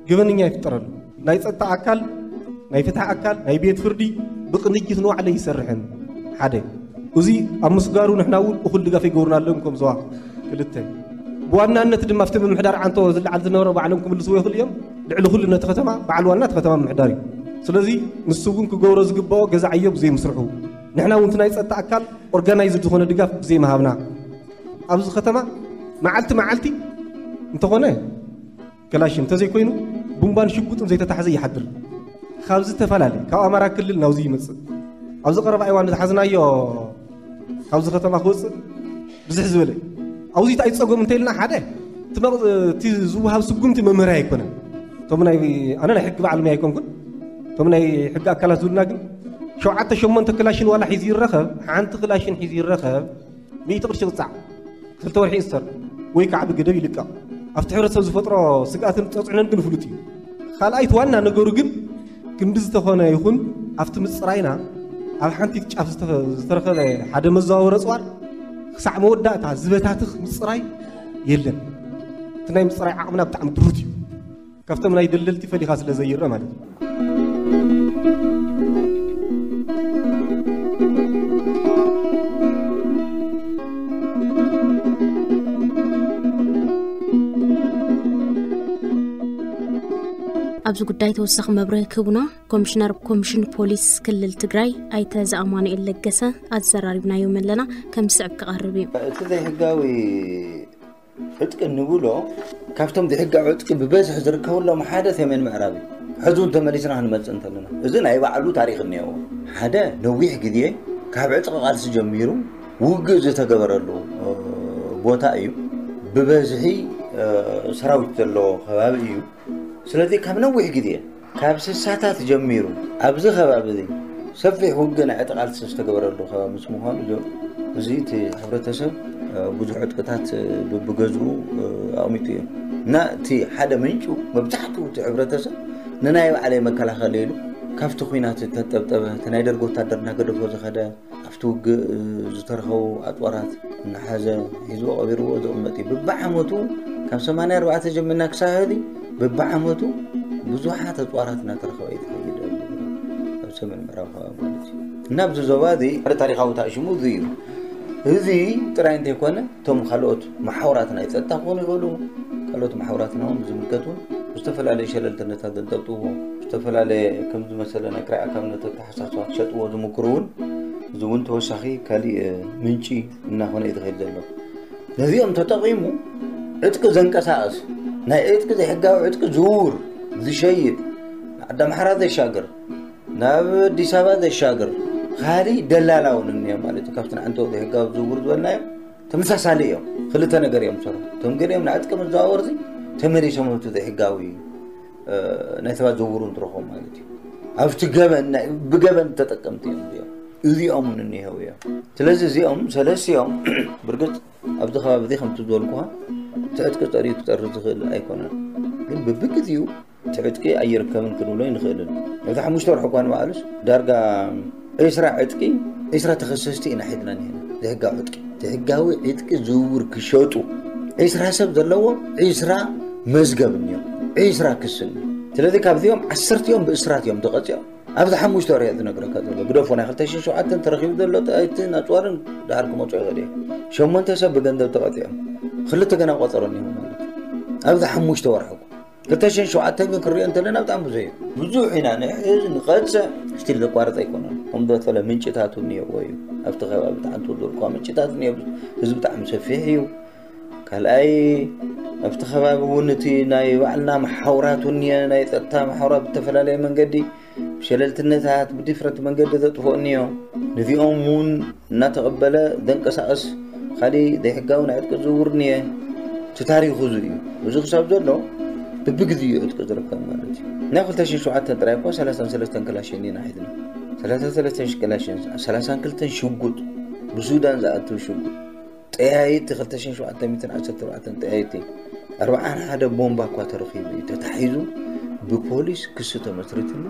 ገበነኛ ይፍጠረሉ። ናይ ጸጥታ ኣካል፣ ናይ ፍትሒ ኣካል፣ ናይ ቤት ፍርዲ ብቕንጅት ንባዕሉ ይሰርሕን ሓደ። እዚ ኣብ ምስጋሩ ንሕና እውን እኹል ድጋፍ ይገብሩና ኣለዉ ከም ዞባ ክልተ። ብዋናነት ድማ ኣብቲ ምምሕዳር ዓንቶ ዝለዓል ዝነበረ ባዕሎም ክምልስዎ ይኽእሉ እዮም። ልዕሊ ኩሉ ነቲ ከተማ በዓል ዋና እቲ ከተማ ምምሕዳር እዩ። ስለዚ ንሱ እውን ክገብሮ ዝግባኦ ገዛ ዕዮ ብዘይ ምስርሑ ንሕና እውን እቲ ናይ ጸጥታ ኣካል ኦርጋናይዝድ ዝኾነ ድጋፍ ብዘይ ምሃብና ኣብዚ ከተማ መዓልቲ መዓልቲ እንተኾነ ከላሽን እንተዘይኮይኑ ቡምባን ሽጉጥን ዘይተታሕዘ ይሓድር። ካብ ዝተፈላለየ ካብ ኣማራ ክልል ናብዚ ይመጽእ። ኣብዚ ቀረባ እዋን ዝሓዝናዮ ካብዚ ከተማ ክወፅእ ብዝሕ ዝበለ እዩ። ኣብዚ እንታይ ፀገም እንተ ኢልና ሓደ እቲ መቕ-፣ እቲ ዝወሃብ ስጉምቲ መምርያ ኣይኮነን። እቶም ናይ፣ ኣነ ናይ ሕጊ በዓል ሙያ ኣይኮንኩን። እቶም ናይ ሕጊ ኣካላት ዝብሉና ግን ሸውዓተ ሸሞንተ ክላሽን ዋላ ሒዙ ይረኸብ፣ ሓንቲ ክላሽን ሒዙ ይረኸብ፣ ሚእቲ ቅርሺ ይቕፃዕ፣ ክልተ ወርሒ ይእሰር ወይ ከዓ ብገደብ ይልቀቕ። ኣብቲ ሕብረተሰብ ዝፈጥሮ ስግኣትን ተፅዕኖን ግን ፍሉጥ እዩ። ካልኣይቲ ዋና ነገሩ ግን ክንዲ ዝተኾነ ይኹን ኣብቲ ምፅራይና ኣብ ሓንቲ ጫፍ ዝተፈ-፣ ዝተረኸበ ሓደ መዘዋወሪ ኣፅዋር ክሳዕ መወዳእታ ዝበታትኽ ምፅራይ የለን። እቲ ናይ ምፅራይ ዓቕምና ብጣዕሚ ድሩት እዩ። ካብቶም ናይ ደለልቲ ፈሊኻ ስለ ዘይረአ ማለት እዩ። ኣብዚ ጉዳይ ተወሳኺ መብርሂ ክህቡና ኮሚሽነር ኮሚሽን ፖሊስ ክልል ትግራይ ኣይተ ዘኣማኑኤል ለገሰ ኣዘራሪብናዮም ኣለና፣ ከም ዝስዕብ ክቐርብ እዩ። እቲ ዘይሕጋዊ ዕጥቂ እንብሎ ካብቶም ዘይሕጋዊ ዕጥቂ ብበዝሒ ዝርከበሎም ሓደ ሰሜን ምዕራብ እዩ። ሕዚ እውን ተመሊስና ክንመፅእ እንተለና፣ እዚ ናይ ባዕሉ ታሪክ እኒአዎ። ሓደ ነዊሕ ግዜ ካብ ዕጥቂ ቃልሲ ጀሚሩ ውግእ ዝተገበረሉ ቦታ እዩ። ብበዝሒ ሰራዊት ዘለዎ ከባቢ እዩ። ስለዚ ካብ ነዊሕ ግዜ፣ ካብ ስሳታት ጀሚሩ ኣብዚ ከባቢ እዚ ሰፊሕ ውግእ ናይ ዕጥቂ ቃልሲ ዝተገበረሉ ከባቢ ምስ ምዃኑ፣ እዚ እቲ ሕብረተሰብ ብዙሕ ዕጥቅታት ብብገዝኡ ኣቕሚጡ እዩ። እና እቲ ሓደ ምንጩ፣ መብዛሕትኡ እቲ ሕብረተሰብ ንናይ ባዕለይ መከላኸሊ ኢሉ ካብቲ ኲናት ተጠብጠበ፣ እቲ ናይ ደርጊ ወታደር እናገደፎ ዝኸደ፣ ኣብቲ ውግእ ዝተረኸቡ ኣፅዋራት እናሓዘ ሒዝዎ ቀቢርዎ ዝቕመጥ እዩ። ብብዓመቱ፣ ካብ ሰማንያ ኣርባዕተ ጀሚርና ክሳብ ሕዚ፣ ብብዓመቱ ብዙሓት ኣፅዋራት እናተረኸበ እዩ ዝኸይድ ኣብ ሰሜን ምዕራብ ከባቢ ማለት እዩ። እና ኣብዚ ዞባ እዚ ሓደ ታሪካዊ ታሽሙ እዚ እዩ። እዚ ጥራይ እንተይኮነ፣ እቶም ካልኦት መሓውራት ናይ ፀጥታ ክኾኑ ይኽእሉ፣ ካልኦት መሓውራትና እውን ብዝምልከት እውን ዝተፈላለዩ ሸለልተነታት ዘንጠብጥዎ፣ ዝተፈላለየ ከም ዝመሰለ ናይ ክራይ ኣካብነት ኣተሓሳስባ ክሸጥዎ ዝምክሩ እውን፣ እዚ እውን ተወሳኺ ካሊእ ምንጪ እናኾነ እዩ ዝኸይድ ዘሎ። ነዚኦም ተጠቒሙ ዕጥቂ ዘንቀሳቕስ፣ ናይ ዕጥቂ፣ ዘይሕጋዊ ዕጥቂ ዝውር፣ ዝሸይጥ፣ ዓዲ ኣምሓራ ዘሻግር፣ ናብ ኣዲስ ኣበባ ዘሻግር ካሊእ ደላላ እውን እኒኦ ማለት እዩ። ካብቲ ንዓንቶ ዘይሕጋዊ ዝውር ዝበልናዮ ተመሳሳሊ እዮም። ክልተ ነገር እዮም ዝሰርሑ። እቶም ገሊኦም ንዕጥቂ መዘዋወርቲ ተመሊሶም ኣብቲ ዘይሕጋዊ ናይ ሰባት ዝውውሩ እንትረኽቦም ማለት እዩ። ኣብቲ ገበን፣ ናይ ብገበን ተጠቀምቲ እዮም እዚኦም። እዚኦም እውን እኒሄው እዮም። ስለዚ እዚኦም ሰለስቲኦም ብርግፅ ኣብዚ ከባቢ እዚ ከምቲ ዝበልኩኻ እቲ ዕጥቂ ፀሪዩ ክፀሪ ዝኽእል ኣይኮነን፣ ግን ብብግዜኡ እቲ ዕጥቂ ኣይርከብን ክንብሎ ኣይንኽእልን። እቲ ሓሙሽተ ወርሒ እኳ ንባዕሉስ ዳርጋ ዒስራ ዕጥቂ፣ ዒስራ ተኸሰስቲ ኢና ሒዝና ኒሄና። ዘይሕጋዊ ዕጥቂ፣ ዘይሕጋዊ ዕጥቂ ዝውውር ክሸጡ ዒስራ ሰብ ዘለዎ ዒስራ መዝገብ እኒኦ፣ ዒስራ ክሲ እኒኦ። ስለዚ ካብዚኦም ዓሰርቲኦም ብእስራት እዮም ተቐፂኦም። ኣብዚ ሓሙሽተ ወርሒ ዝነግረካ ዘሎ ግደፎ፣ ናይ ክልተ ሽሕን ሸውዓተን ተረኺቡ ዘሎ ጠያይትን ኣፅዋርን ድሓር ክመፁ ይኽእል እዩ። ሸሞንተ ሰብ ብገንዘብ ተቐፂኦም፣ ክልተ ገና ቆፀሮ እኒሆ ማለት እዩ። ኣብዚ ሓሙሽተ ወርሒ እኮ ክልተ ሽሕን ሸውዓተን ግን ክሪኦ እንተለና ብጣዕሚ ብዙሕ እዩ። ብዙሕ ኢና ንሕዝ ንቐፅዕ፣ ስቲል ዘቋርፅ ኣይኮነን። ከም ዝበለ ምንጭታቱ እኒኦዎ እዩ። ኣብቲ ከባቢ ተዓንቱ ዝርከባ ምንጭታት እኒኦ፣ ህዝቢ ብጣዕሚ ሰፊሕ እዩ። ካልኣይ፣ ኣብቲ ከባቢ እውን እቲ ናይ ባዕልና መሓውራት እውን እኒኦ፣ ናይ ፀጥታ መሓውራት ብተፈላለየ መንገዲ ብሸለልትነታት ብዲፍረንት መንገዲ ዘጥፍኦ እኒኦ። ነዚኦም እውን እናተቐበለ ዘንቀሳቕስ ካሊእ ዘይሕጋዊ ናይ ዕጥቂ ዝውውር እኒኦ። እቲ ታሪኹ እዚ እዩ። እዚ ክሳብ ዘሎ ብብግዜ እዩ ዕጥቂ ዝርከብ ማለት እዩ። ናይ ክልተ ሽሕን ሸውዓተን ጥራይ እኮ ሰላሳን ሰለስተን ክላሽን ኢና ሒዝና። ሰላሳን ሰለስተን ክላሽን፣ ሰላሳን ክልተን ሽጉጥ፣ ብሱዳን ዝኣትው ሽጉጥ። ጠያይት ክልተ ሽሕን ሸውዓተ ሚእትን ዓሰርተ ኣርባዕተን ጠያይቲ፣ ኣርብዓን ሓደ ቦምባ እኳ ተረኺቡ እዩ፣ ተታሒዙ ብፖሊስ ክሲ ተመስሪትሉ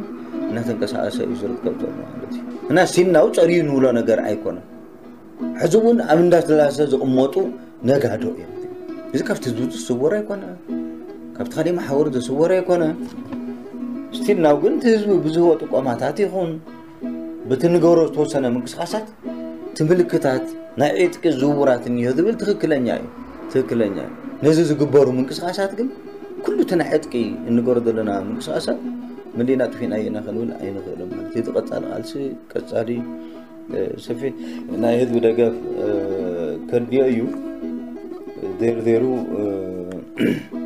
እናተንቀሳቐሰ እዩ ዝርከብ ዘሎ ማለት እዩ። እና ሲናው ጸርዩ ንብሎ ነገር ኣይኮነን። ሕዚ እውን ኣብ እንዳስላሰ ዝቕመጡ ነጋዶ እዮም። እዚ ካብቲ ህዝቢ ዝስወር ኣይኮነ፣ ካብቲ ካሊእ መሓውር ዝስወር ኣይኮነ። ስቲል ናው ግን እቲ ህዝቢ ብዝህቦ ጥቆማታት ይኹን ብቲ ንገሮ ዝተወሰነ ምንቅስቃሳት፣ እቲ ምልክታት ናይ ዕጥቂ ዝውውራት እኒሆ ዝብል ትኽክለኛ እዩ። ትኽክለኛ እዩ። ነዚ ዝግበሩ ምንቅስቃሳት ግን ኩሉ እቲ ናይ ዕጥቂ እንገሮ ዘለና ምንቅስቃሳት መሊና ጥፊእናዮ ኢና ክንብል ኣይንኽእልን ማለት እዩ። እቲ ቀጻሊ ቃልሲ ቀጻሊ ሰፊሕ ናይ ህዝቢ ደገፍ ከድልዮ እዩ። ዜሩ ዜሩ፣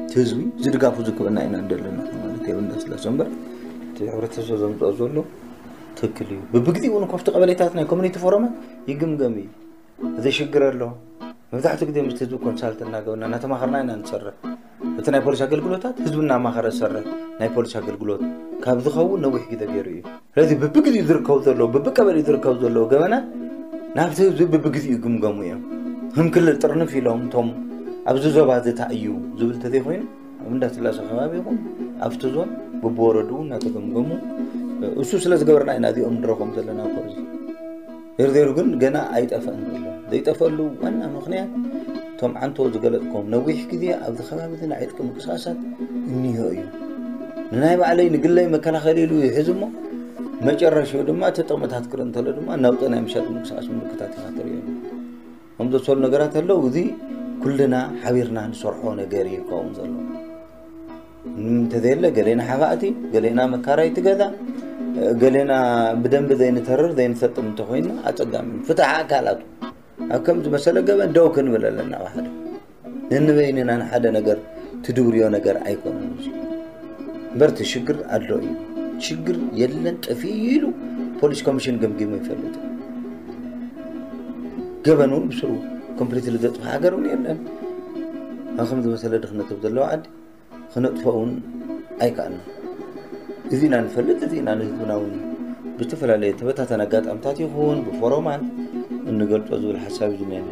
እቲ ህዝቢ ዝድጋፉ ዝክበና ኢና እንደለና ማለት እዩ። እንዳስላሰ እምበር እቲ ሕብረተሰብ ዘምፅኦ ዘሎ ትክክል እዩ። ብብግዜ እውን ካብቲ ቀበሌታት ናይ ኮሚኒቲ ፎረማት ይግምገም እዩ። እዚ ሽግር ኣሎ። መብዛሕትኡ ግዜ ምስ ህዝቢ ኮንሳልት እናገበና እናተማኸርና ኢና ንሰርሕ። እቲ ናይ ፖሊስ ኣገልግሎታት ህዝቢ እናማኸረ ዝሰርሕ ናይ ፖሊስ ኣገልግሎት ካብ ዝኸውን ነዊሕ ግዜ ገይሩ እዩ። ስለዚ ብብግዜኡ ዝርከቡ ዘለዉ፣ ብብቀበሌኡ ዝርከቡ ዘለዉ ገበናት ናብቲ ህዝቢ ብብግዜኡ ይግምገሙ እዮም። ከም ክልል ጥርንፍ ኢሎም እቶም ኣብዚ ዞባ እዚ እንታይ እዩ ዝብል እንተዘይኮይኑ፣ ኣብ እንዳስላሴ ከባቢ ይኹን ኣብቲ ዞን ብብወረድኡ እናተገምገሙ፣ እሱ ስለ ዝገበርና ኢና እዚኦም ንረኽቦም ዘለና እኮ። እዚ ዜርዜሩ ግን ገና ኣይጠፈእን ዘሎ። ዘይጠፈሉ ዋና ምኽንያት እቶም ዓንቶ ዝገለጽኩም ነዊሕ ግዜ ኣብዚ ከባቢ እዚ ናይ ዕጥቂ ምንቅስቃሳት እኒሆ እዩ። ንናይ ባዕለይ ንግለይ መከላኸሊ ኢሉ ይሕዝ እሞ፣ መጨረሻኡ ድማ እቲ ጥቕምታት ክርኢ እንተሎ ድማ ናውቲ ናይ ምሻጥ ምንቅስቃስ ምልክታት ኢኻ ትርእዮ። ከም ዘሰሉ ነገራት ኣለዉ። እዚ ኩልና ሓቢርና ንሰርሖ ነገር እዩ ክኸውን ዘሎ። እንተዘየለ ገሌና ሓፋእቲ፣ ገሌና መካራይቲ ገዛ፣ ገሌና ብደንቢ ዘይንተርር ዘይንሰጥም እንተኾይንና ኣጸጋሚ እዩ። ፍትሒ ኣካላቱ ኣብ ከም ዝመሰለ ገበን ደው ክንብል ኣለና ብሓደ። ነንበይንና ንሓደ ነገር ትድብርዮ ነገር ኣይኮነን። እምበር እቲ ሽግር ኣሎ እዩ። ሽግር የለን፣ ጠፊኡ ኢሉ ፖሊስ ኮሚሽን ገምጊሙ ይፈልጥ። ገበን እውን ብስሩ ኮምፕሊትሊ ዘጥፍእ ሃገር እውን የለን። ኣብ ከም ዝመሰለ ድኽነት ኣብ ዘለዎ ዓዲ ክነጥፎ እውን ኣይከኣልናን። እዚ ኢና ንፈልጥ፣ እዚ ኢና ንህዝብና እውን ብዝተፈላለየ ተበታተን ኣጋጣምታት ይኹን ብፎረማት እንገልጾ ዝብል ሓሳብ እዩ ዝኒሀኒ።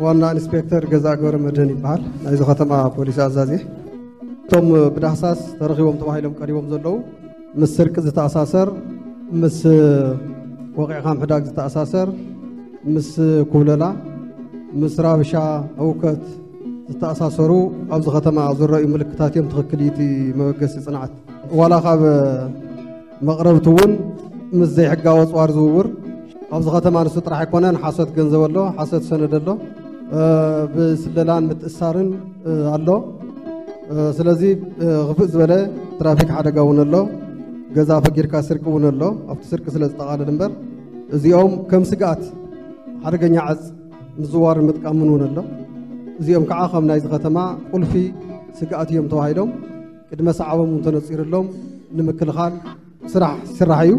ዋና ኢንስፔክተር ገዛ ገብረ መድህን ይበሃል። ናይዚ ከተማ ፖሊስ ኣዛዚ። እቶም ብዳህሳስ ተረኺቦም ተባሂሎም ቀሪቦም ዘለዉ ምስ ስርቂ ዝተኣሳሰር፣ ምስ ወቂዕካ ምሕዳግ ዝተኣሳሰር፣ ምስ ኩብለላ፣ ምስ ራብሻ ህውከት ዝተኣሳሰሩ ኣብዚ ከተማ ዝረኣዩ ምልክታት እዮም። ትኽክል እዩ እቲ መበገሲ ጽንዓት። ዋላ ካብ መቕረብቲ እውን ምስ ዘይሕጋዊ ኣፅዋር ዝውውር ኣብዚ ከተማ ንሱ ጥራሕ ኣይኮነን፣ ሓሶት ገንዘብ ኣሎ፣ ሓሶት ሰነድ ኣሎ፣ እ፣ ብስለላን ምትእሳርን፣ እ፣ ኣሎ። እ፣ ስለዚ፣ እ፣ ክፍእ ዝበለ ትራፊክ ሓደጋ እውን ኣሎ። ገዛ ፈጊርካ ስርቂ እውን ኣሎ፣ ኣብቲ ስርቂ ስለ ዝጠቓለል እምበር። እዚኦም ከም ስግኣት ሓደገኛ ዓፅ ምዝዋርን ምጥቃምን እውን ኣሎ። እዚኦም ከዓ ከም ናይዚ ከተማ ቁልፊ ስግኣት እዮም ተባሂሎም ቅድመ ሰዓቦም እውን ተነፂሩሎም ንምክልኻል ስራሕ ይስራሕ እዩ።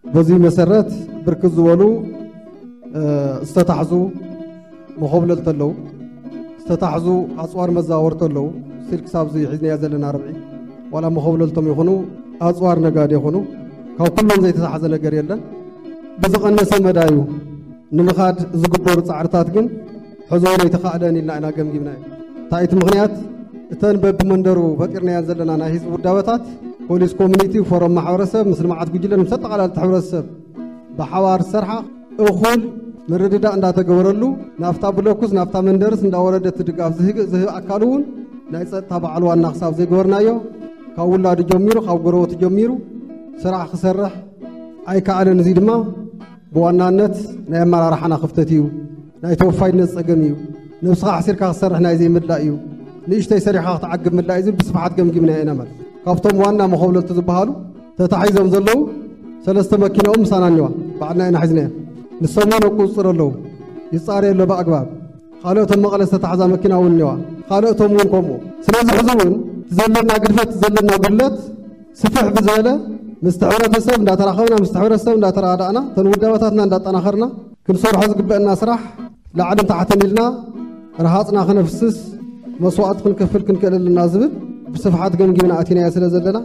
በዚ መሰረት ብርክት ዝበሉ፣ እ፣ ዝተታሕዙ መኾብለልቲ ኣለዉ፣ ዝተታሕዙ ኣፅዋር መዛወርቲ ኣለዉ። ስቲል ክሳብ እዚ ሒዝናዮ ዘለና ርብዒ ዋላ መኾብለልቶም ይኹኑ ኣፅዋር ነጋዲ ይኹኑ ካብ ኩሎም ዘይተታሕዘ ነገር የለን። ብዝቐነሰ መዳዩ ንምኻድ ዝግበሩ ጻዕርታት ግን ሕዞ ኣይተኻእለን ኢልና ኢና ገምጊምናዮ። እንታይ እቲ ምኽንያት? እተን በብመንደሩ ፈጢርናየን ዘለና ናይ ህዝቢ ውዳበታት ፖሊስ ኮሚኒቲ፣ ፎረም ማሕበረሰብ፣ ምስ ልምዓት ጉጅለን ምስ ኣጠቓላሊ ሕብረተሰብ ብሓባር ዝሰርሓ እኹል ምርድዳእ እንዳተገበረሉ ናብታ ብሎክስ ናብታ መንደርስ እንዳወረደት ድጋፍ ዝህግ-፣ ዝህብ ኣካል እውን ናይ ጸጥታ በዓል ዋና ክሳብ ዘይገበርናዮ ካብ ውላዱ ጀሚሩ ካብ ጎረበቱ ጀሚሩ ስራሕ ክሰርሕ ኣይከኣለን። እዚ ድማ ብዋናነት ናይ ኣመራርሓና ክፍተት እዩ፣ ናይ ተወፋይነት ጸገም እዩ፣ ነብስኻ ኣሕሲርካ ክሰርሕ ናይ ዘይምድላእ እዩ፣ ንእሽተይ ሰሪሕካ ክትዓግብ ምድላእ እዩ ዝብል ብስፍሓት ገምጊምና ኢና ማለት እዩ። ካብቶም ዋና መኸብለልቲ ዝበሃሉ ተታሒዞም ዘለዉ ሰለስተ መኪናኦም ምሳና እኒዋ፣ ባዕልና ኢና ሒዝናየን። ንሶም እውን ኣብ ቁፅፅር ኣለዉ፣ ይፃረዩ ኣሎ ብኣግባብ። ካልኦቶም መቐለ ዝተታሕዛ መኪና እውን እኒዋ፣ ካልኦቶም እውን ከምኡ። ስለዚ ሕዚ እውን እቲ ዘለና ግድፈት፣ እቲ ዘለና ጉድለት ስፍሕ ብዝበለ ምስቲ ሕብረተሰብ እንዳተራኸብና፣ ምስቲ ሕብረተሰብ እንዳተረዳእና፣ እተን ውዳበታትና እንዳጠናኸርና ክንሰርሖ ዝግበአና ስራሕ ላዕልን ታሕትን ኢልና ረሃፅና ክነፍስስ መስዋእቲ ክንከፍል ክንክእል ኣለና ዝብል ብስፍሓት ገምጊምና ኣቲናዮ ስለ ዘለና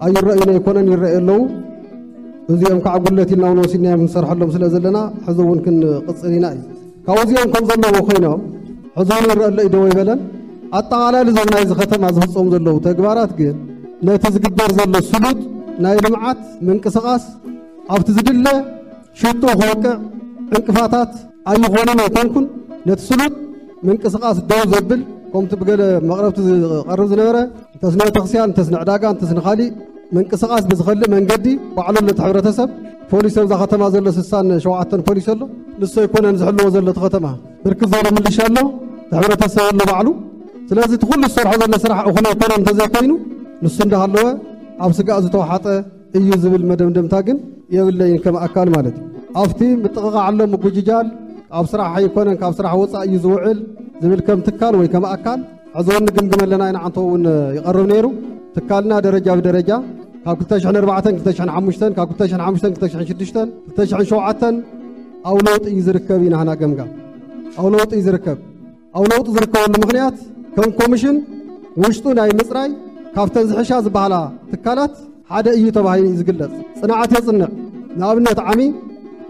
ኣይረእዩን ኣይኮነን ይረኣዩ ኣለዉ። እዚኦም ከዓ ጉድለት ኢልና እውን ወሲድናዮም ክንሰርሐሎም ስለ ዘለና ሕዚ እውን ክንቅፅል ኢና እዩ። ካብኡ እዚኦም ከም ዘለዉ ኮይኖም ሕዚ እውን ይረአ ኣሎ እዩ ደው ኣይበለን። ኣጠቓላሊ እዞም ናይዚ ከተማ ዝፍፀሙ ዘለዉ ተግባራት ግን ነቲ ዝግበር ዘሎ ስሉጥ ናይ ልምዓት ምንቅስቓስ ኣብቲ ዝድለ ሽቶ ክወቅዕ ዕንቅፋታት ኣይኾኑን ኣይኮንኩን። ነቲ ስሉጥ ምንቅስቓስ ደው ዘብል ከምቲ ብገለ መቕረብቲ ዝቐርብ ዝነበረ እንተስ ንቤተክርስትያን እንተስ ንዕዳጋ እንተስ ንኻሊእ ምንቅስቓስ ብዝኸልእ መንገዲ ባዕሉ ነቲ ሕብረተሰብ ፖሊስ ኣብዛ ከተማ ዘሎ ስሳን ሸውዓተን ፖሊስ ኣሎ። ንሱ ኣይኮነን ዝሕልዎ ዘሎ እቲ ከተማ። ብርክት ዝበለ ምልሻ ኣሎ፣ እቲ ሕብረተሰብ ኣሎ ባዕሉ። ስለዚ እቲ ኩሉ ዝሰርሖ ዘሎ ስራሕ እኹል ኣይኮነን እንተዘይኮይኑ ንሱ እንዳሃለወ ኣብ ስጋእ ዝተዋሓጠ እዩ ዝብል መደምደምታ ግን የብለይን ከም ኣካል ማለት እዩ። ኣብቲ ምጥቕቓዕ ኣሎ ምጉጅጃል ኣብ ስራሕ ኣይኮነን ካብ ስራሕ ወፃእ እዩ ዝውዕል ዝብል ከም ትካል ወይ ከም ኣካል ሕዚ እውን ንግምግመለና ኢና። ዓንቶ እውን ይቐርብ ነይሩ። ትካልና ደረጃ ብደረጃ ካብ ክልተ ሽሕን ኣርባዕተን ክልተ ሽሕን ሓሙሽተን ካብ ክልተ ሽሕን ሓሙሽተን ክልተ ሽሕን ሽዱሽተን ክልተ ሽሕን ሸውዓተን ኣብ ለውጢ እዩ ዝርከብ ኢና ናሃና ገምጋም ኣብ ለውጢ እዩ ዝርከብ። ኣብ ለውጢ ዝርከበሉ ምኽንያት ከም ኮሚሽን ውሽጡ ናይ ምፅራይ ካብተን ዝሕሻ ዝበሃላ ትካላት ሓደ እዩ ተባሂሉ እዩ ዝግለጽ። ጽንዓት የጽንዕ። ንኣብነት ዓሚ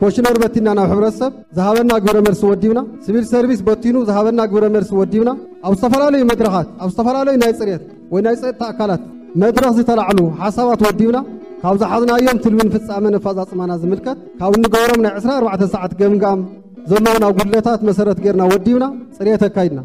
ኮሽነር በቲና ናብ ሕብረተሰብ ዝሃበና ግብረ መልሲ ወዲብና፣ ሲቪል ሰርቪስ በቲኑ ዝሃበና ግብረ መልሲ ወዲብና፣ ኣብ ዝተፈላለዩ መድረኻት ኣብ ዝተፈላለዩ ናይ ጽሬት ወይ ናይ ጸጥታ ኣካላት መድረኽ ዝተላዕሉ ሓሳባት ወዲብና ካብ ዝሓዝናዮም ትልምን ፍጻመን ኣፈጻጽማና ዝምልከት ካብ እንገብሮም ናይ ዕስራ ኣርባዕተ ሰዓት ገምጋም ዘለዉና ጉድለታት መሰረት ጌርና ወዲብና ጽሬት ኣካይድና።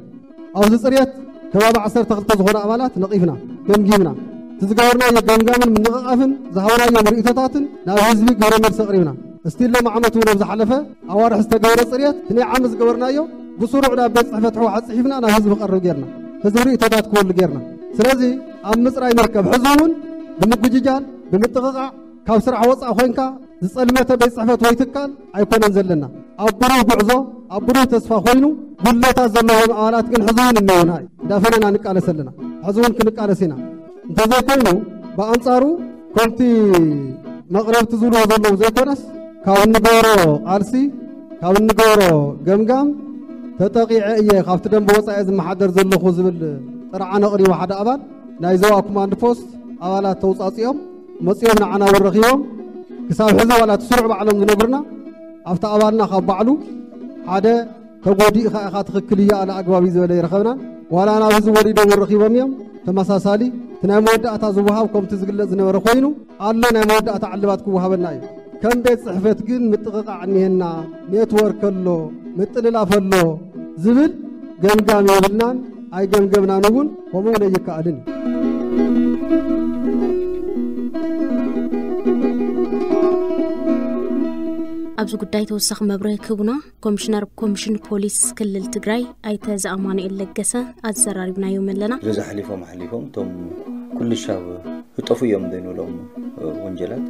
ኣብዚ ጽሬት ከባቢ ዓሰርተ ክልተ ዝኾኑ ኣባላት ነቒፍና ገምጊምና። እቲ ዝገበርናዮ ገምጋምን ምንቕቓፍን ዝሃብናዮም ርእይቶታትን ናብ ህዝቢ ግብረ መልሲ ኣቕሪብና። እስቲ ሎም ዓመት እውን ኣብ ዝሓለፈ ኣዋርሕ ዝተገበረ ጽሬት እቲ ናይ ዓመት ዝገበርናዮ ብስሩዕ ናብ ቤት ጽሕፈት ህወሓት ጽሒፍና ናብ ህዝቢ ክቐርብ ጌርና። ህዝቢ ርእቶታት ክህሉ ጌርና። ስለዚ ኣብ ምፅራይ ንርከብ። ሕዚ እውን ብምጉጅጃል፣ ብምጥቕቓዕ፣ ካብ ስራሕ ወፃእ ኮይንካ ዝፀልመተ ቤት ፅሕፈት ወይ ትካል ኣይኮነን ዘለና። ኣብ ብሩህ ጉዕዞ፣ ኣብ ብሩህ ተስፋ ኮይኑ፣ ጉድለታት ዘለዎም ኣባላት ግን ሕዚ እውን እነውና እዩ። እንዳፈነና ንቃለስ ኣለና። ሕዚ እውን ክንቃለስ ኢና። እንተዘይኮይኑ፣ ብኣንጻሩ ከምቲ መቕረብቲ ዝብልዎ ዘለዉ ዘይኮነስ፣ ካብ እንገብሮ ቃልሲ፣ ካብ እንገብሮ ገምጋም ተጠቒዐ እየ፣ ካብቲ ደንበ ወጻኢ ዝመሓደር ዘለኹ ዝብል ጥርዓን ኣቕሪቡ ሓደ ኣባል ናይ ዞባ ኮማንድ ፖስት ኣባላት ተውጻጺኦም መጺኦም ንዓና እውን ረኺቦም፣ ክሳብ ሕዚ ዋላ እቲ ስሩዕ ባዕሎም ዝነግሩና፣ ኣብቲ ኣባልና ካብ ባዕሉ ሓደ ተጎዲእኻ ኢኻ ትኽክል እዩ ኣለ ኣግባብ እዩ ዝበለ ይረኸብናን። ዋላ ናብ ህዝቢ ወሪዶም እውን ረኺቦም እዮም። ተመሳሳሊ እቲ ናይ መወዳእታ ዝወሃብ ከምቲ ዝግለጽ ዝነበረ ኮይኑ ኣሎ ናይ መወዳእታ ዕልባት ክወሃበና እዩ። ከም ቤት ጽሕፈት ግን ምጥቕቓዕ እኒሄና፣ ኔትወርክ ኣሎ፣ ምጥልላፍ ኣሎ ዝብል ገምጋም የብልናን፣ ኣይገምገምናን እውን፣ ከምኡ እውን ኣይከኣልን እዩ። ኣብዚ ጉዳይ ተወሳኺ መብርሂ ክህቡና ኮሚሽነር ኮሚሽን ፖሊስ ክልል ትግራይ ኣይተ ዘኣማኑኤል ለገሰ ኣዘራሪብናዮም ኣለና። እዚ ሓሊፎም ሓሊፎም እቶም ኩልሻብ ህጠፉ እዮም ዘይንብሎም ወንጀላት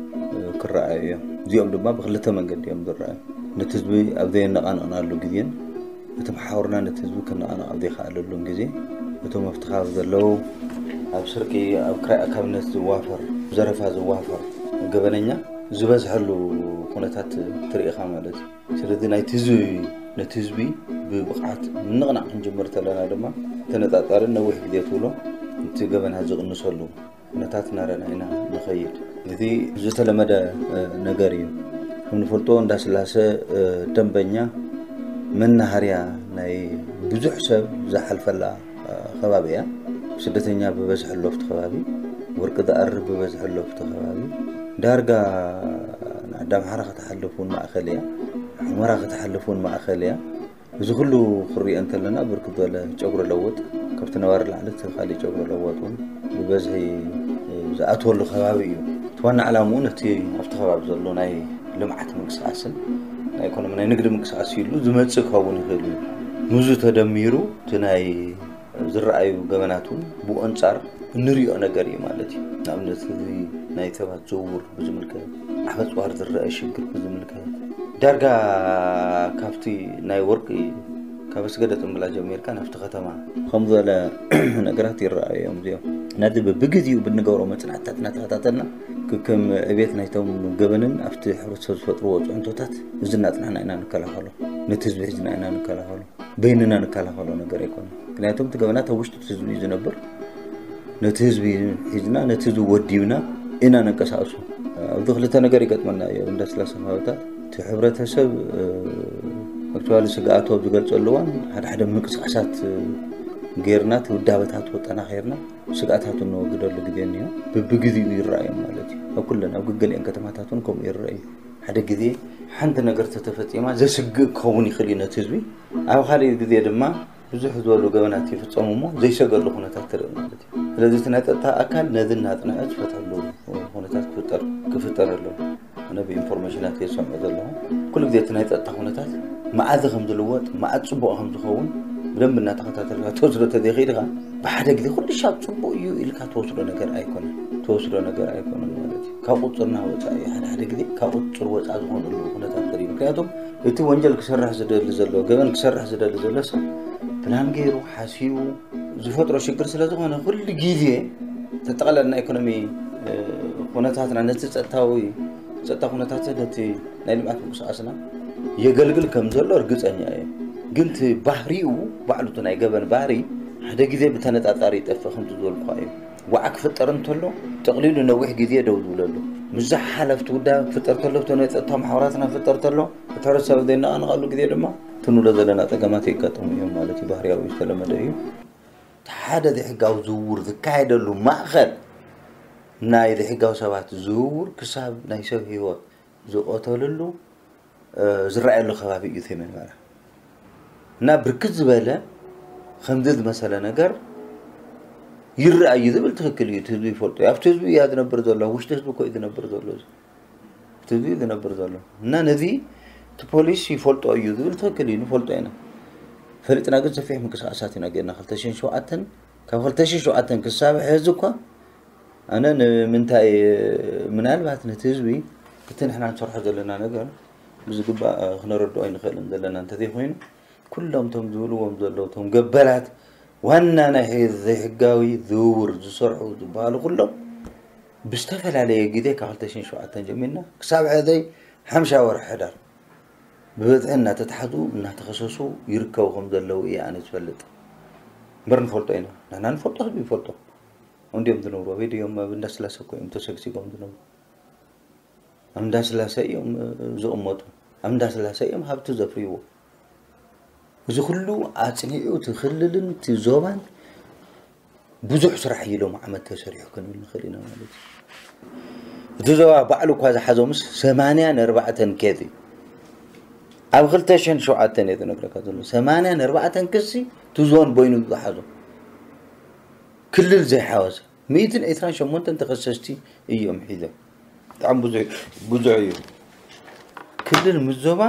ክረኣዩ እዮም። እዚኦም ድማ ብክልተ መንገዲ እዮም ዝረኣዩ። ነቲ ህዝቢ ኣብ ዘየነቓነቕናሉ ግዜን እቲ መሓውርና ነቲ ህዝቢ ከነቓንቕ ኣብ ዘይከኣለሉን ግዜ እቶም ኣብቲ ከባቢ ዘለዉ ኣብ ስርቂ፣ ኣብ ክራይ ኣካብነት ዝዋፈር፣ ዘረፋ ዝዋፈር ገበነኛ ዝበዝሐሉ ኩነታት ትርኢ ኢኻ ማለት እዩ። ስለዚ ናይቲ ህዝቢ ነቲ ህዝቢ ብብቕዓት ምንቕናቕ ክንጅምር ተለና ድማ ተነጻጻርን ነዊሕ ግዜ ትብሎ እቲ ገበና ዝቕንሰሉ ኩነታት እናረኣና ኢና ንኸይድ። እዚ ዝተለመደ ነገር እዩ። ከም ንፈልጦ እንዳስላሰ ደንበኛ መናሃርያ ናይ ብዙሕ ሰብ ዝሓልፈላ ከባቢ እያ። ስደተኛ ብበዝሐ ኣሎ ኣብቲ ከባቢ፣ ወርቂ ዝኣርብ ብበዝሐ ኣሎ ኣብቲ ከባቢ። ዳርጋ ንኣዲ ኣምሓራ ከተሓልፍ እውን ማእኸል እያ፣ ሑመራ ከተሓልፍ እውን ማእኸል እያ። እዚ ኩሉ ክሪኦ እንተለና ብርክት ዝበለ ጨጉሪ ለወጥ ካብቲ ነባሪ ላዕሊ እቲ ካሊእ ጨጉሪ ለወጥ እውን ብበዝሒ ዝኣትወሉ ከባቢ እዩ። እቲ ዋና ዕላምኡ ነቲ ኣብቲ ከባቢ ዘሎ ናይ ልምዓት ምንቅስቃስን ናይ ኢኮኖሚ ናይ ንግዲ ምንቅስቃስ ኢሉ ዝመፅእ ክኸውን ይኽእል እዩ። ምስዚ ተደሚሩ እቲ ናይ ዝረኣዩ ገበናት እውን ብኡ ኣንፃር እንሪኦ ነገር እዩ ማለት እዩ። ንኣብነት እዚ ናይ ሰባት ዝውውር ብዝምልከት፣ ዓመፅዋር ዝረአ ሽግር ብዝምልከት ዳርጋ ካብቲ ናይ ወርቂ ካብ ኣስገደ ፅምብላ ጀሚርካ ናብቲ ከተማ ከም ዝበለ ነገራት ይረኣዩ እዮም እዚኦም። ነዚ ብብግዜኡ ብንገብሮ መፅናዕትታት እናተኸታተልና ክክም ዕቤት ናይቶም ገበንን ኣብቲ ሕብረተሰብ ዝፈጥርዎ ፅዕንቶታት እዚ እናፅናሕና ኢና ንከላኸሎ። ነቲ ህዝቢ ሒዝና ኢና ንከላኸሎ። በይንና ንከላኸሎ ነገር ኣይኮነን። ምክንያቱም እቲ ገበናት ኣብ ውሽጢ እቲ ህዝቢ እዩ ዝነብር። ነቲ ህዝቢ ሒዝና ነቲ ህዝቢ ወዲብና ኢና ነንቀሳቕሶ። ኣብዚ ክልተ ነገር ይገጥመና እዩ። ኣብ እንዳስላሰ ከባቢታት እቲ ሕብረተሰብ ኣክቹዋሊ ስግኣቱ ኣብ ዝገልፀሉ እዋን ሓደ ሓደ ምንቅስቃሳት ጌርና እቲ ውዳበታት ወጠናኺርና ስግኣታት እነወግደሉ ግዜ እኒኦ። ብብግዜኡ ይረኣዮም ማለት እዩ። ኣብ ኩለን ኣብ ግገሊአን ከተማታት እውን ከምኡ ይረአ እዩ። ሓደ ግዜ ሓንቲ ነገር ተተፈፂማ ዘስግእ ክኸውን ይኽእል እዩ ነቲ ህዝቢ። ኣብ ካሊእ ግዜ ድማ ብዙሕ ዝበሉ ገበናት ይፍፀሙ እሞ ዘይሰገሉ ኩነታት ትርኢ ማለት እዩ። ስለዚ እቲ ናይ ፀጥታ ኣካል ነዚ እናፅንዐ ዝፈትሐሉ ኩነታት ክፍጠር ክፍጠር ኣለዎ። ኣነ ብኢንፎርሜሽናት እየ ዝሰምዖ ዘለኹ። ኩሉ ግዜ እቲ ናይ ፀጥታ ኩነታት መዓዝ ከም ዝልወጥ መዓዝ ፅቡቕ ከም ዝኸውን ብደንብ እናተኸታተልካ ትወስዶ ተዘይኽኢልካ ብሓደ ግዜ ኩሉ ሻብ ፅቡቕ እዩ ኢልካ ትወስዶ ነገር ኣይኮነን ትወስዶ ነገር ኣይኮነን ማለት እዩ። ካብ ቁፅርና ወፃኢ ሓደ ሓደ ግዜ ካብ ቁፅር ወፃ ዝኾነሉ ኩነታት ተርኢ ምክንያቱም እቲ ወንጀል ክሰርሕ ዝደሊ ዘሎ ገበን ክሰርሕ ዝደሊ ዘሎ ሰብ ፕላን ገይሩ ሓሲቡ ዝፈጥሮ ሽግር ስለ ዝኾነ ኩሉ ግዜ ተጠቕለል ናይ ኢኮኖሚ ኩነታትና ነቲ ፀጥታዊ ፀጥታ ኩነታት ነቲ ናይ ልምዓት ምንቅስቃስና የገልግል ከም ዘሎ እርግፀኛ እየ። ግን እቲ ባህሪኡ ባዕሉ እቲ ናይ ገበን ባህሪ ሓደ ግዜ ብተነፃፃሪ ይጠፍእ ከምቲ ዝበልኩኻ እዩ። ዋዓ ክፍጠር እንተሎ ጠቕሊሉ ነዊሕ ግዜ ደው ዝብለሉ ምስ ዝሓሓለፍቲ ውዳ ክፍጠር ተሎ እቲ ናይ ፀጥታ ማሕበራትና ክፍጠር ተሎ እቲ ሕብረተሰብ ዘይነቓነቐሉ ግዜ ድማ ትንብሎ ዘለና ፀገማት የጋጥሙ እዮም ማለት እዩ። ባህርያዊ ዝተለመደ እዩ። እቲ ሓደ ዘይሕጋዊ ዝውውር ዝካየደሉ ማእኸል ናይ ዘይሕጋዊ ሰባት ዝውውር ክሳብ ናይ ሰብ ህይወት ዝቐተልሉ ዝረኣየሉ ከባቢ እዩ ተይ ምርመራ እና ብርክት ዝበለ ከምዚ ዝመሰለ ነገር ይረኣዩ ዝብል ትክክል እዩ። ህዝቢ ይፈልጦ ኣብቲ ህዝቢ እያ ዝነብር ዘሎ ውሽጢ ህዝቢ እኮ እዩ ዝነብር ዘሎ እቲ ህዝቢ እዩ ዝነብር ዘሎ እና ነዚ እቲ ፖሊስ ይፈልጦ እዩ ዝብል ትክክል እዩ ንፈልጦ ኢና። ፈሊጥና ግን ሰፊሕ ምንቅስቃሳት ኢና ገርና። ክልተ ሽሕን ሸውዓተን ካብ ክልተ ሽሕን ሸውዓተን ክሳብ ሕዚ እኳ ኣነ ንምንታይ ምናልባት ነቲ ህዝቢ እቲ ንሕና ንሰርሖ ዘለና ነገር ብዝግባእ ክነረድኦ ኣይንኽእልን ዘለና እንተዘይኮይኑ፣ ኩሎም እቶም ዝብልዎም ዘለዉ እቶም ገበላት ዋና ናይ ዘይሕጋዊ ዝውውር ዝሰርሑ ዝበሃሉ ኩሎም ብዝተፈላለየ ግዜ ካብ ክልተ ሽሕን ሸውዓተን ጀሚርና ክሳብ ሕዚ ሓምሻ ወርሒ ሕዳር ብበዝሒ እናተታሕዙ እናተኸሰሱ ይርከቡ ከም ዘለዉ እየ ኣነ ዝፈልጥ። እምበር ንፈልጦ ኢና፣ ንሕና ንፈልጦ፣ ህዝቢ ይፈልጦ። እንዲዮም ዝነብሩ ኣበይ ድዮም? ኣብ እንዳስላሰ እኮ እዮም ተሰግሲጎም ዝነብሩ። ኣብ እንዳስላሰ እዮም ዝቕመጡ፣ ኣብ እንዳስላሰ እዮም ሃብቲ ዘፍርይዎ። እዚ ኩሉ ኣፅኒዑ እቲ ክልልን እቲ ዞባን ብዙሕ ስራሕ እዩ ሎም ዓመት ተሰሪሑ ክንብል ንኽእል ኢና ማለት እዩ። እቲ ዞባ ባዕሉ እኳ ዝሓዞምስ ሰማንያን ኣርባዕተን ኬዝ እዩ። ኣብ ክልተ ሽሕን ሸውዓተን እየ ዝነግረካ ዘሎ። ሰማንያን ኣርባዕተን ክሲ እቲ ዞን በይኑ ዝሓዞ ክልል ዘይሓወሰ ሚእትን ዕስራን ሸሞንተን ተኸሰስቲ እዮም ሒዞም። ብጣዕሚ ብዙሕ ብዙሕ እዩ። ክልል ምስ ዞባ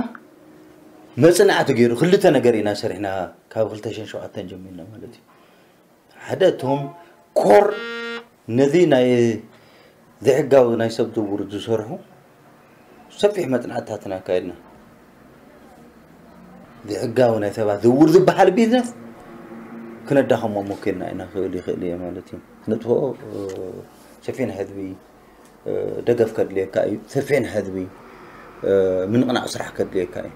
መፅናዕቲ ገይሩ ክልተ ነገር ኢና ሰሪሕና ካብ ክልተ ሽሕን ሸውዓተን ጀሚርና ማለት እዩ። ሓደ እቶም ኮር ነዚ ናይ ዘይሕጋዊ ናይ ሰብ ዝውውር ዝሰርሑ ሰፊሕ መፅናዕትታትን ኣካየድና። ዘይሕጋዊ ናይ ሰባት ዝውውር ዝበሃል ቢዝነስ ክነዳኸሞ ሞኪርና ኢና ክብል ይኽእል እየ ማለት እዩ። ነጥፎ ሰፊሕ ህዝቢ ደገፍ ከድልየካ እዩ። ሰፊሕ ህዝቢ ምንቕናቕ ስራሕ ከድልየካ እዩ።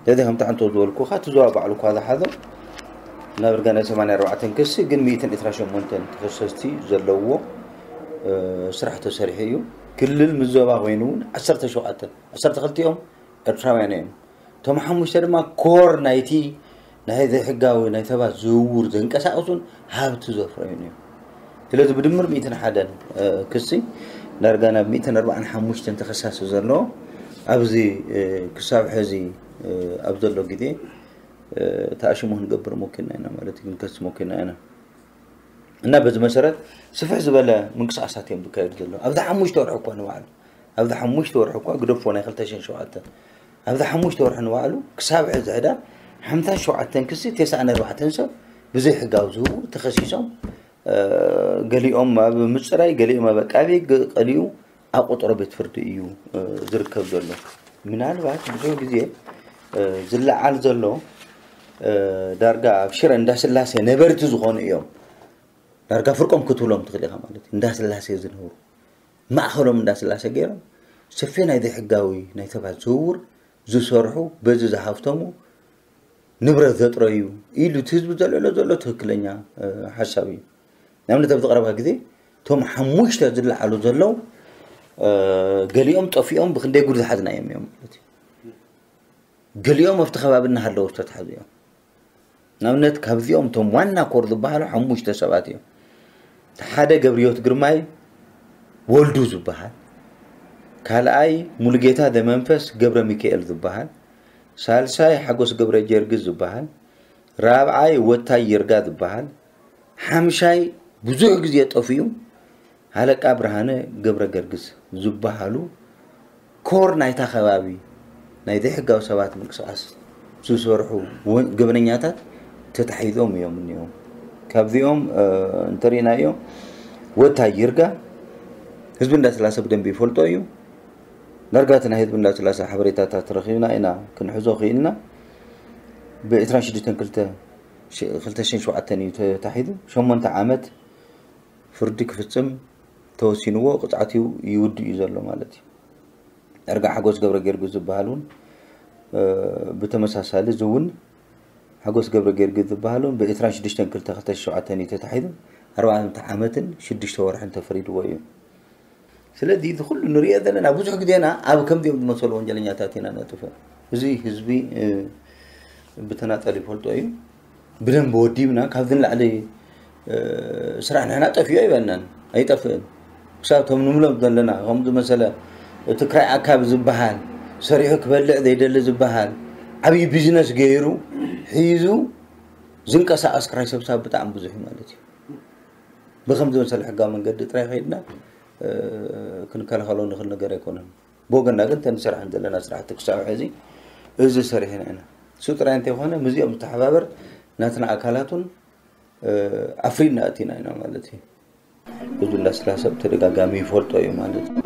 ስለዚ ከምቲ ሓንቶ ዝበልኩኻ እቲ ዞባ ባዕሉ እኳ ዝሓዞ ናብ ርጋ ናይ ሰማንያ ኣርባዕተን ክሲ ግን ሚእትን ዕስራን ሸሞንተን ተኸሰስቲ ዘለዎ ስራሕ ተሰሪሑ እዩ። ክልል ምስ ዞባ ኮይኑ እውን ዓሰርተ ሸውዓተ ዓሰርተ ክልቲኦም ኤርትራውያን እዮም። እቶም ሓሙሽተ ድማ ኮር ናይቲ ናይ ዘይሕጋዊ ናይ ሰባት ዝውውር ዘንቀሳቕሱን ሃብቲ ዘፍረዩን እዮም። ስለዚ ብድምር ሚእትን ሓደን ክሲ ዳርጋ ናብ ሚእትን ኣርባዓን ሓሙሽተን ተኸሳሲ ዘለዎ ኣብዚ ክሳብ ሕዚ ኣብ ዘሎ ግዜ ተኣሽሙ ክንገብር ሞኪና ኢና ማለት እዩ፣ ክንከስ ሞኪና ኢና። እና በዚ መሰረት ስፍሕ ዝበለ ምንቅስቃሳት እዮም ዝካየዱ ዘለዉ ኣብዚ ሓሙሽተ ወርሒ እኳ ንባዕሉ ኣብዚ ሓሙሽተ ወርሒ እኳ ግደፎ ናይ ክልተ ሽሕን ሸውዓተን ኣብዚ ሓሙሽተ ወርሒ ንባዕሉ ክሳብ ሕዚ ሕዳር ሓምሳ ሸውዓተን ክሲ ተስዓን ኣርባዕተን ሰብ ብዘይ ሕጋዊ ዝውውር ተኸሲሶም። ገሊኦም ኣብ ምፅራይ፣ ገሊኦም ኣብ ኣቃቢ ሕጊ፣ ቀሊኡ ኣብ ቁፅሮ ቤት ፍርዲ እዩ ዝርከብ ዘሎ። ምናልባት ብዙሕ ግዜ ዝለዓል ዘሎ ዳርጋ ኣብ ሽረ እንዳስላሴ ነበርቲ ዝኾኑ እዮም። ዳርጋ ፍርቆም ክትብሎም ትኽእል ኢኻ ማለት እዩ። እንዳስላሴ ዝነብሩ ማእኸሎም እንዳስላሴ ገይሮም ሰፊሕ ናይ ዘይሕጋዊ ናይ ሰባት ዝውውር ዝሰርሑ፣ በዚ ዝሃፍተሙ፣ ንብረት ዘጥረዩ ኢሉ እቲ ህዝቢ ዘልዕሎ ዘሎ ትኽክለኛ ሓሳብ እዩ። ንኣብነት ኣብዚ ቀረባ ግዜ እቶም ሓሙሽተ ዝለዓሉ ዘለዉ ገሊኦም ጠፊኦም ብክንደይ ጉድ ዝሓዝናዮም እዮም ማለት እዩ። ገሊኦም ኣብቲ ከባቢ እናሃለዉ ዝተታሕዙ እዮም። ንኣብነት ካብዚኦም እቶም ዋና ኮር ዝበሃሉ ሓሙሽተ ሰባት እዮም። ሓደ ገብርዮት ግርማይ ወልዱ ዝበሃል፣ ካልኣይ ሙሉጌታ ዘመንፈስ ገብረ ሚካኤል ዝበሃል፣ ሳልሳይ ሓጎስ ገብረ ጀርግስ ዝበሃል፣ ራብዓይ ወታይ ይርጋ ዝበሃል፣ ሓምሻይ ብዙሕ ግዜ ጠፊኡ ሃለቃ ብርሃነ ገብረ ገርግስ ዝበሃሉ ኮር ናይታ ከባቢ ናይ ዘይሕጋዊ ሰባት ምንቅስቃስ ዝሰርሑ ገበነኛታት ተታሒዞም እዮም እኒኦም። ካብዚኦም እንተሪእናዮ ወታይ ይርጋ ህዝቢ እንዳስላሰ ብደንቢ ይፈልጦ እዩ። ዳርጋ እቲ ናይ ህዝቢ እንዳስላሰ ሓበሬታታት ረኺብና ኢና ክንሕዞ ክኢልና። ብ262 ክልተ ሽሕን ሸውዓተን እዩ ተታሒዙ ሸሞንተ ዓመት ፍርዲ ክፍፅም ተወሲንዎ ቅፅዓት ይውድ እዩ ዘሎ ማለት እዩ። ዳርጋ ሓጎስ ገብረ ጊዮርጊስ ዝበሃል እውን ብተመሳሳሊ እዚ እውን ሓጎስ ገብረ ጊዮርጊስ ዝበሃል እውን ብ262 ክልተ ሽሕን ሸውዓተን እዩ ተታሒዙ ኣርባዕተ ዓመትን ሽዱሽተ ወርሕን ተፈሪድዎ እዩ። ስለዚ እዚ ኩሉ ንሪኦ ዘለና ብዙሕ ግዜና ኣብ ከምዚኦም ዝመሰሉ ወንጀለኛታት ኢና ነጥፍእ። እዚ ህዝቢ ብተናጠል ይፈልጦ እዩ። ብደንብ ወዲብና ካብዚ ንላዕሊ ስራሕ ንሕና ጠፊኦ ይበልናን ኣይጠፍእን። ክሳብ እቶም ንምሎም ዘለና ከም ዝመሰለ እቲ ክራይ ኣካብ ዝበሃል ሰሪሑ ክበልዕ ዘይደሊ ዝበሃል ዓብዪ ቢዝነስ ገይሩ ሒዙ ዝንቀሳቐስ ክራይ ሰብሳብ ብጣዕሚ ብዙሕ እዩ ማለት እዩ። ብከም ዝመሰለ ሕጋዊ መንገዲ ጥራይ ከይድና ክንከላኸሎ ንኽእል ነገር ኣይኮነን። ብወገንና ግን ተንሰርሐን ዘለና ስራሕቲ ክሳብ ሕዚ እዚ ሰሪሕና ኢና። እሱ ጥራይ እንተይኮነ ምስዚኦም ዝተሓባበር ናትና ኣካላት እውን ኣፍሪድና ኣቲና ኢና ማለት እዩ። እዚ እንዳስላሰ ብተደጋጋሚ ይፈልጦ እዩ ማለት እዩ።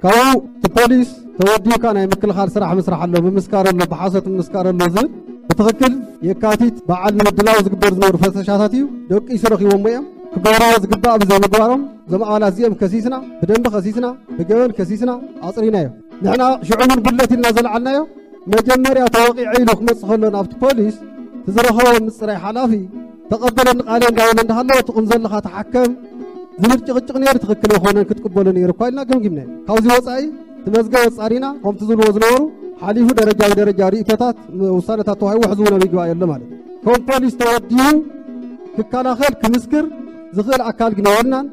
ካብኡ እቲ ፖሊስ ተወዲኡካ ናይ ምክልኻል ስራሕ ምስራሕ ኣሎ። ምምስካር ኣሎ፣ ብሓሶት ምምስካር ኣሎ ዝብል ብትኽክል የካቲት በዓል ንምድላው ዝግበር ዝነበሩ ፈተሻታት እዩ ደቂሱ ረኺቦሞ እዮም። ክገብርዎ ዝግባእ ብዘይምግባሮም እዞም ኣባላት እዚኦም ከሲስና፣ ብደንቢ ከሲስና፣ ብገበን ከሲስና ኣፅሪናዮ። ንሕና ሽዑ እውን ጉድለት ኢልና ዘልዓልናዮ መጀመርያ ተወቒዐ ኢሉ ክመፅእ ከሎ ናብቲ ፖሊስ እቲ ዝረኸቦ ምፅራይ ሓላፊ ተቐበለኒ ቃለ እንዳበለ እንዳሃለወ ትቕም ዘለኻ ተሓከም ዝብል ጭቕጭቕ ነይሩ። ትኽክል የኾነን ክትቅበሎ ነይሩ እኳ ኢልና ገምጊምናዮ። ካብዚ ወፃኢ እቲ መዝገብ ኣፃሪና ከምቲ ዝብልዎ ዝነበሩ ሓሊፉ ደረጃ ብደረጃ ርእቶታት ውሳነታት ተዋሂቡ ሕዚ እውን ኣብ ይግባእ የሎ ማለት እዩ። ከም ፖሊስ ተወዲቡ ክከላኸል ክምስክር ዝኽእል ኣካል ግን የብልናን።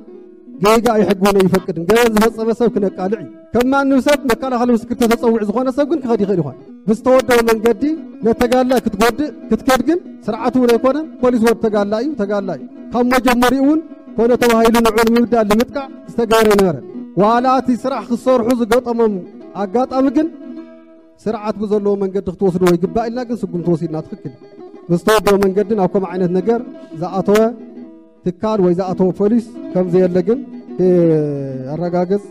ጌጋ እዩ ሕጊ እውን ኣይፈቅድን። ገበን ዝፈፀመ ሰብ ክነቃልዕ እዩ። ከም ማንም ሰብ መከላኸሊ ምስክር ተተፀዊዑ ዝኾነ ሰብ ግን ክኸድ ይኽእል ይኾን። ብዝተወደበ መንገዲ ነተጋላይ ክትጎድእ ክትከድ ግን ስርዓት እውን ኣይኮነን። ፖሊስ ወዲ ተጋላይ እዩ፣ ተጋላይ እዩ። ካብ መጀመሪኡ እውን ኮነ ተባሂሉ ንዑ ንምብዳል ንምጥቃዕ ዝተገበረ ኣይነበረን። ዋላ እቲ ስራሕ ክሰርሑ ዝገጠሞም ኣጋጣሚ ግን ስርዓት ብዘለዎ መንገዲ ክትወስድዎ ይግባእ ኢልና ግን ስጉምቲ ወሲድና። ትኽክል እዩ። ብዝተወደበ መንገዲ ናብ ከምኡ ዓይነት ነገር ዝኣተወ ትካል ወይ ዝኣተወ ፖሊስ ከም ዘየለ ግን ኣረጋግፅ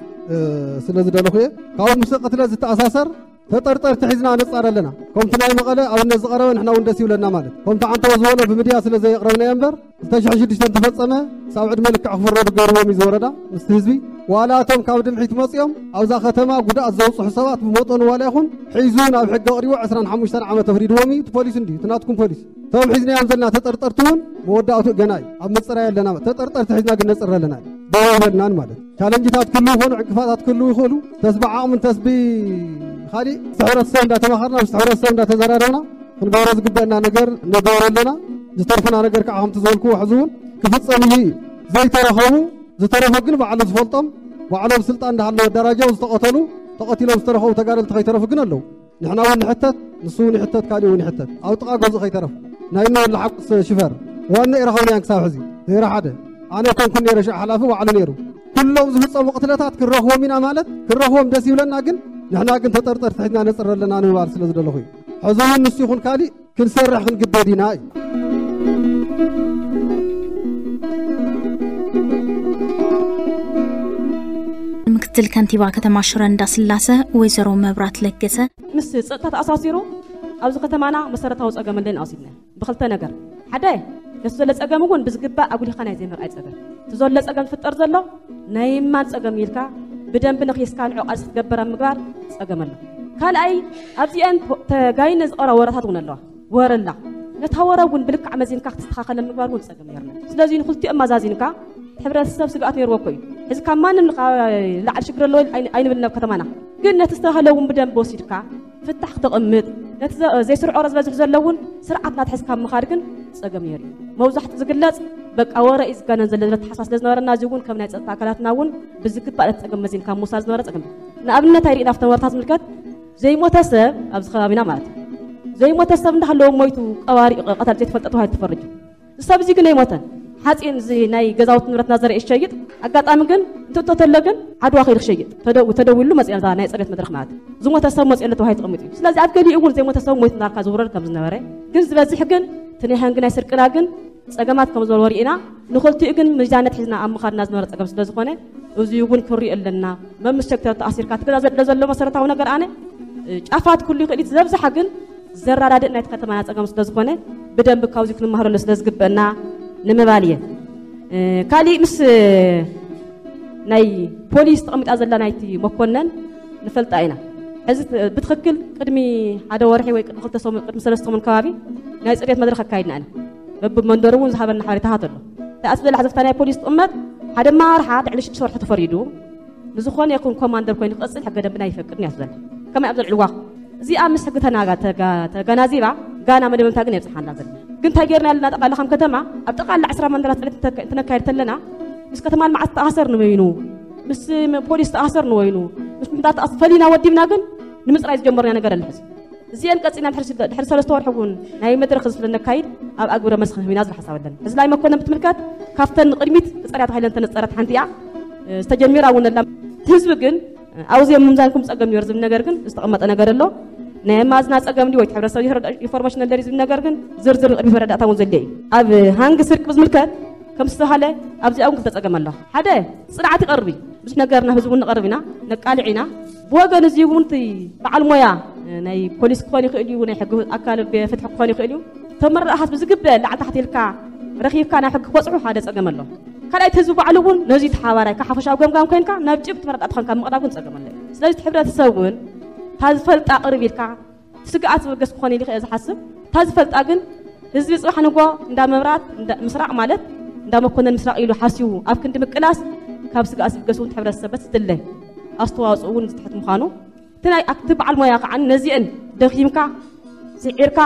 ስለ ዝደለኹ እየ። ካብኡ ምስ ቅትለት ዝተኣሳሰር ተጠርጠርቲ ሒዝና ነፃር ኣለና። ከምቲ ናይ መቐለ ኣብነት ዝቐረበ ንሕና እውን ደስ ይብለና ማለት ከምቲ ዓንተወ ዝበሎ ብምድያ ስለ ዘየቕረብናዮ እምበር ዝተሽሕን ሽዱሽተን ተፈፀመ ክሳብ ዕድመ ልክዕ ክፍረዱ ገይርዎም እዩ ዝወረዳ ምስቲ ህዝቢ። ዋላ እቶም ካብ ድምሒት መፂኦም ኣብዛ ከተማ ጉድኣት ዘውፅሑ ሰባት ብመጠኑ ዋላ ይኹን ሒዙ ናብ ሕጊ ኣቕሪቡ ዕስራን ሓሙሽተን ዓመት ኣፍሪድዎም እዩ። እቲ ፖሊስ እንድዩ እቲ ናትኩም ፖሊስ እቶም ሒዝናዮም ዘለና ተጠርጠርቲ እውን መወዳእትኡ ገና እዩ። ኣብ ምፅራይ ኣለና ተጠርጠርቲ ሒዝና ግን ነፅር ኣለና ደው ይበልናን ማለት ቻለንጅታት ክህልው ይኾኑ ዕንቅፋታት ክህልው ይኽእሉ። ተስቢ ዓቕምን ተስቢ ካሊእ ምስ ሕብረተሰብ እንዳተማኸርና ምስ ሕብረተሰብ እንዳተዘራረብና ክንገብሮ ዝግበአና ነገር ንገብሮ ኣለና። ዝተርፈና ነገር ከዓ ከምቲ ዝበልክዎ ሕዚ እውን ክፍፀም እዩ እዩ ዘይተረኸቡ ዝተረፈ ግን ባዕሉ ዝፈልጦም ባዕሎም ስልጣን እንዳሃለወ ኣደራጃው ዝተቐተሉ ተቐቲሎም ዝተረኸቡ ተጋደልቲ ከይተረፉ ግን ኣለዉ። ንሕና እውን ንሕተት፣ ንሱ እውን ይሕተት፣ ካሊእ እውን ይሕተት። ኣብ ጥቓ ገዝኡ ከይተረፉ ናይ እነ ወላ ሓቁስ ሽፈር ዋና ኢረኸብናያን ክሳብ ሕዚ ዘይረ ሓደ ኣነ ኮንኩን ነይረ ሽዑ ሓላፊ ባዕሉ ነይሩ። ኩሎም ዝፍፀሙ ቅትለታት ክንረኽቦም ኢና ማለት ክንረኽቦም ደስ ይብለና፣ ግን ንሕና ግን ተጠርጠርቲ ሒዝና ነፅር ኣለና ንምባል ስለ ዝደለኹ እዩ። ሕዚ እውን ንሱ ይኹን ካሊእ ክንሰርሕ ክንግደድ ኢና እዩ። ምክትል ከንቲባ ከተማ ሽረ እንዳስላሰ ወይዘሮ መብራት ለገሰ ምስ ፀጥታ ተኣሳሲሩ ኣብዚ ከተማና መሰረታዊ ፀገም ኣለና ኣውሲድና ብክልተ ነገር ሓደ ነቲ ዘሎ ፀገም እውን ብዝግባእ ኣጉሊኻ ናይ ዘይምርኣይ ፀገም እቲ ዘሎ ፀገም ዝፍጠር ዘሎ ናይ ማን ፀገም ኢልካ ብደንቢ ነኺስካ ንዕኡ ቃልሲ ክትገብር ኣብ ምግባር ፀገም ኣሎ። ካልኣይ ኣብዚአን ተጋይነ ዝቐረባ ወረታት እውን ኣለዋ። ወረ ኣላ ነታ ወረ እውን ብልክዕ መዚንካ ክትስተኻኸለ ምግባር እውን ፀገም ነርና። ስለዚ ንክልቲኦም ኣዛዚንካ እቲ ሕብረተሰብ ስግኣት ነይርዎ እኮ እዩ። ሕዚ ካብ ማንም ንኻ- ላዕሊ ሽግር ኣለዎ ኣይን- ኣይንብልን ኣብ ከተማና ግን ነቲ ዝተባህለ እውን ብደንቢ ወሲድካ ፍታሕ ክተቕምጥ ነቲ ዘ- ዘይስርዖ ዝበዝሕ ዘሎ እውን ስርዓት ናትሕዝካ ምኻድ ግን ፀገም ነይሩ እዩ። መብዛሕትኡ ዝግለፅ በቃ ወረ እዩ ዝጋነን ዘሎ ዝብል ኣተሓሳስባ ስለ ዝነበረና እዚ እውን ከም ናይ ፀጥታ ኣካላትና እውን ብዝግባእ ነቲ ፀገም መዚንካ ምውሳድ ዝነበረ ፀገም እዩ። ንኣብነት ኣይርኢና ኣብተን ወረታት ዝምልከት ዘይሞተ ሰብ ኣብዚ ከባቢና ማለት እዩ ዘይሞተ ሰብ እንዳሃለወ ሞይቱ ቀባሪ ቀታሊ ዘይተፈልጠ ተባሂሉ ተፈሪጁ። እዚ ሰብ እዚ ግን ኣይሞተን። ሓፂን እዚ ናይ ገዛውቲ ንብረትና ዘርኢ ይሸይጥ ኣጋጣሚ ግን እንትእቶ ተሎ ግን ዓድዋ ከይዱ ክሸይጥ ተደው- ተደዊሉ መፅኦ ነዛ ናይ ፀሬት መድረክ ማለት እዩ። ዝሞተ ሰብ መፅኦ ኣሎ ተባሂሉ ተቐሚጡ እዩ። ስለዚ ኣብ ገሊኡ እውን ዘይሞተ ሰብ ሞይቱ እንዳልካ ዝውረድ ከም ዝነበረ ግን ዝበዝሕ ግን እቲ ናይ ሃንጊ ናይ ስርቅና ግን ፀገማት ከም ዘለዎ ርኢና ንክልቲኡ ግን ምጃነት ሒዝና ኣብ ምኻድና ዝነበረ ፀገም ስለ ዝኾነ እዚ እውን ክርኢ ኣለና። መምስ ሴክተር ተኣሲርካ እቲ ገዛ ዘድለ ዘሎ መሰረታዊ ነገር ኣነ እ፣ ጫፋት ክህሉ ይኽእል እዩ። እቲ ዘብዝሓ ግን ዘረዳድእ ናይቲ ከተማና ፀገም ስለ ዝኾነ ብደንቢ ካብዚ ክንመሃረሉ ስለ ዝግበአና ንምባል እየ። እ፣ ካሊእ ምስ እ፣ ናይ ፖሊስ ተቐሚጣ ዘላ ናይቲ መኮነን ንፈልጣ ኢና። ሕዚ ት- ብትኽክል ቅድሚ ሓደ ወርሒ ወይ ቅድሚ ክልተ ሰሙን ቅድሚ ሰለስተ ሰሙን ከባቢ ናይ ፅሬት መድረኽ ኣካይድና ኢና። በብመንደሩ እውን ዝሃበና ሓበሬታታት ኣሎ። እንታይ ኣስበለ ሕዚ ፍታ ናይ ፖሊስ ትቕመጥ ሓደ ማርሓ ልዕሊ ሽዱሽተ ወርሒ ተፈሪዱ ንዝኾነ ይኹን ኮማንደር ኮይኑ ክቐፅል ሕገ ደንብና ይፈቅድ ንያስ ዘለ ከመይ ኣብ ዘልዕልዋ እዚኣ ምስ ሕጊ ተናጋ ተጋ- ተገናዚባ ጋና መደምደምታ ግን የብፅሓና ዘለ ግን እንታይ ጌርና ኣለና ጠቃላ ከም ከተማ ኣብ ጠቃላ ዕስራ መንደራት ፅሬት እንተ- እንትነካይድ ተለና ምስ ከተማ ልምዓት ተኣሰር ንበይኑ ምስ ም- ፖሊስ ተኣሰር ንበይኑ ምስ ምንታት ተኣስ ፈሊና ወዲብና ግን ንምፅራይ ዝጀመርና ነገር ኣለ ሕዚ እዚአን ቀፂና ድሕሪ ስለ- ድሕሪ ሰለስተ ወርሒ እውን ናይ መድረክ ህዝቢ ስለነካይድ ኣብ ኣግብረ መስኽ ህሚና ዝብል ሓሳብ ኣለን እዚ ላይ መኮነን ብትምልከት ካብተን ንቅድሚት ክፀርያ ተባሂለን ተነፀረት ሓንቲ እያ ዝተጀሚራ እውን ኣላ ህዝቢ ግን ኣብዚ ምምዛንኩም ጸገም ይወር ዝብል ነገር ግን ዝተቐመጠ ነገር ኣሎ። ናይ ማዝና ጸገም ድዩ ወይ ሕብረተሰብ ይረዳ ኢንፎርሜሽን ኣለሪ ዝብል ነገር ግን ዝርዝር ንቕድሚ መረዳእታ እውን ዘድልዮ እዩ። ኣብ ሃንግ ስርቂ ብዝምልከት ከም ዝተባሃለ ኣብዚኣ እውን ክልተ ጸገም ኣሎ። ሓደ ጽንዓት ይቐርብ እዩ። ብዙሕ ነገር ናብ ህዝቢ እውን ንቐርብ ኢና፣ ነቃልዕ ኢና። ብወገን እዚ እውን እቲ በዓል ሞያ ናይ ፖሊስ ክኾን ይኽእል እዩ፣ ናይ ሕጊ ኣካል ፍትሒ ክኾን ይኽእል እዩ። እቶም መረዳእታት ብዝግበእ ላዕሊ ታሕቲ ኢልካ ረኺብካ ናብ ሕጊ ክበጽሑ ሓደ ጸገም ኣሎ። ካልኣይ እቲ ህዝቢ ባዕሉ እውን ነዚ ተሓባራይ ካብ ሓፈሻዊ ገምጋም ኮይንካ ናብ ጭብጥ መረዳእታ ኮይንካ ምቕራብ ግን ጸገም ኣሎ። ስለዚ እቲ ሕብረተሰብ እውን እታ ዝፈልጣ ቅርብ ኢልካ እቲ ስግኣት ዝበገስ ክኾን ኢሉ ይኽእል ዝሓስብ እታ ዝፈልጣ ግን ህዝቢ ጽባሕ ንጎ እንዳ መብራት እንዳ ምስራቕ ማለት እንዳ መኮነን ምስራቕ ኢሉ ሓሲቡ ኣብ ክንዲ ምቅላስ ካብ ስግኣት ዝበገስ እውን እቲ ሕብረተሰብ በቲ ዝድለ ኣስተዋፅኦ እውን ዝትሕት ምዃኑ እቲ ናይ ኣክቲ በዓል ሞያ ከዓ ነዚአን ደኺምካ ስዒርካ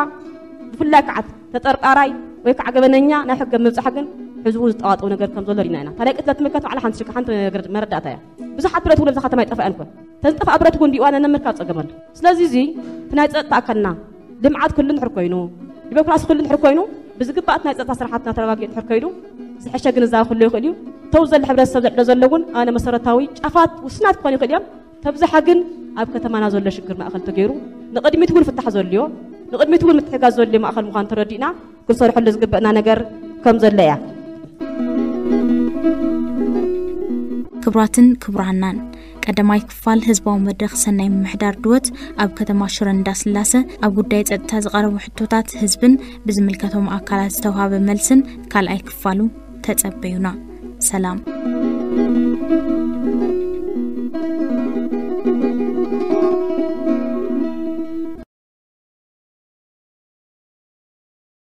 ብፍላይ ከዓ ተጠርጣራይ ወይ ከዓ ገበነኛ ናይ ሕገ ምብፃሕ ግን ህዝቡ ዝጠዋጠው ነገር ከም ዘሎ ሪና ኢና። ታዲያ ቅትለት ምልከት ባዕላ ሓንቲ ሽካ ሓንቲ ነገር መረዳእታ እያ። ብዙሓት ብረት እውን ኣብዛ ከተማ ይጠፋ እንኮ ተዝጠፋ ብረት እውን ዲዋነ ንምርካብ ጸገም ኣሎ። ስለዚ እዚ እቲ ናይ ጸጥታ ኣካልና ልምዓት ክሉ እንድሕር ኮይኑ ዲሞክራሲ ክሉ እንድሕር ኮይኑ ብዝግባእ እቲ ናይ ጸጥታ ስራሓትና ተረጋጊኡ እንድሕር ከይዱ ዝሕሸ ግንዛቤ ክሉ ይኽእል እዩ። ተው ዘሎ ሕብረተሰብ ዘዕሎ ዘሎ እውን ኣነ መሰረታዊ ጫፋት ውስናት ክኾኑ ይኽእል እዮም። ተብዝሓ ግን ኣብ ከተማና ዘሎ ሽግር ማእኸል ተገይሩ ንቕድሚት እውን ፍታሕ ዘድልዮ ንቕድሚት እውን ምትሕጋዝ ዘድልዮ ማእኸል ምዃኑ ተረዲእና ክንሰርሐሉ ዝግበእና ነገር ከም ዘሎ እያ። ክቡራትን ክቡራናን ቀዳማይ ክፋል ህዝባዊ መድረኽ ሰናይ ምምሕዳር ድወት ኣብ ከተማ ሽረ እንዳስላሰ ኣብ ጉዳይ ጸጥታ ዝቐረቡ ሕቶታት ህዝብን ብዝምልከቶም ኣካላት ዝተውሃበ መልስን ካልኣይ ክፋሉ ተጸበዩና። ሰላም።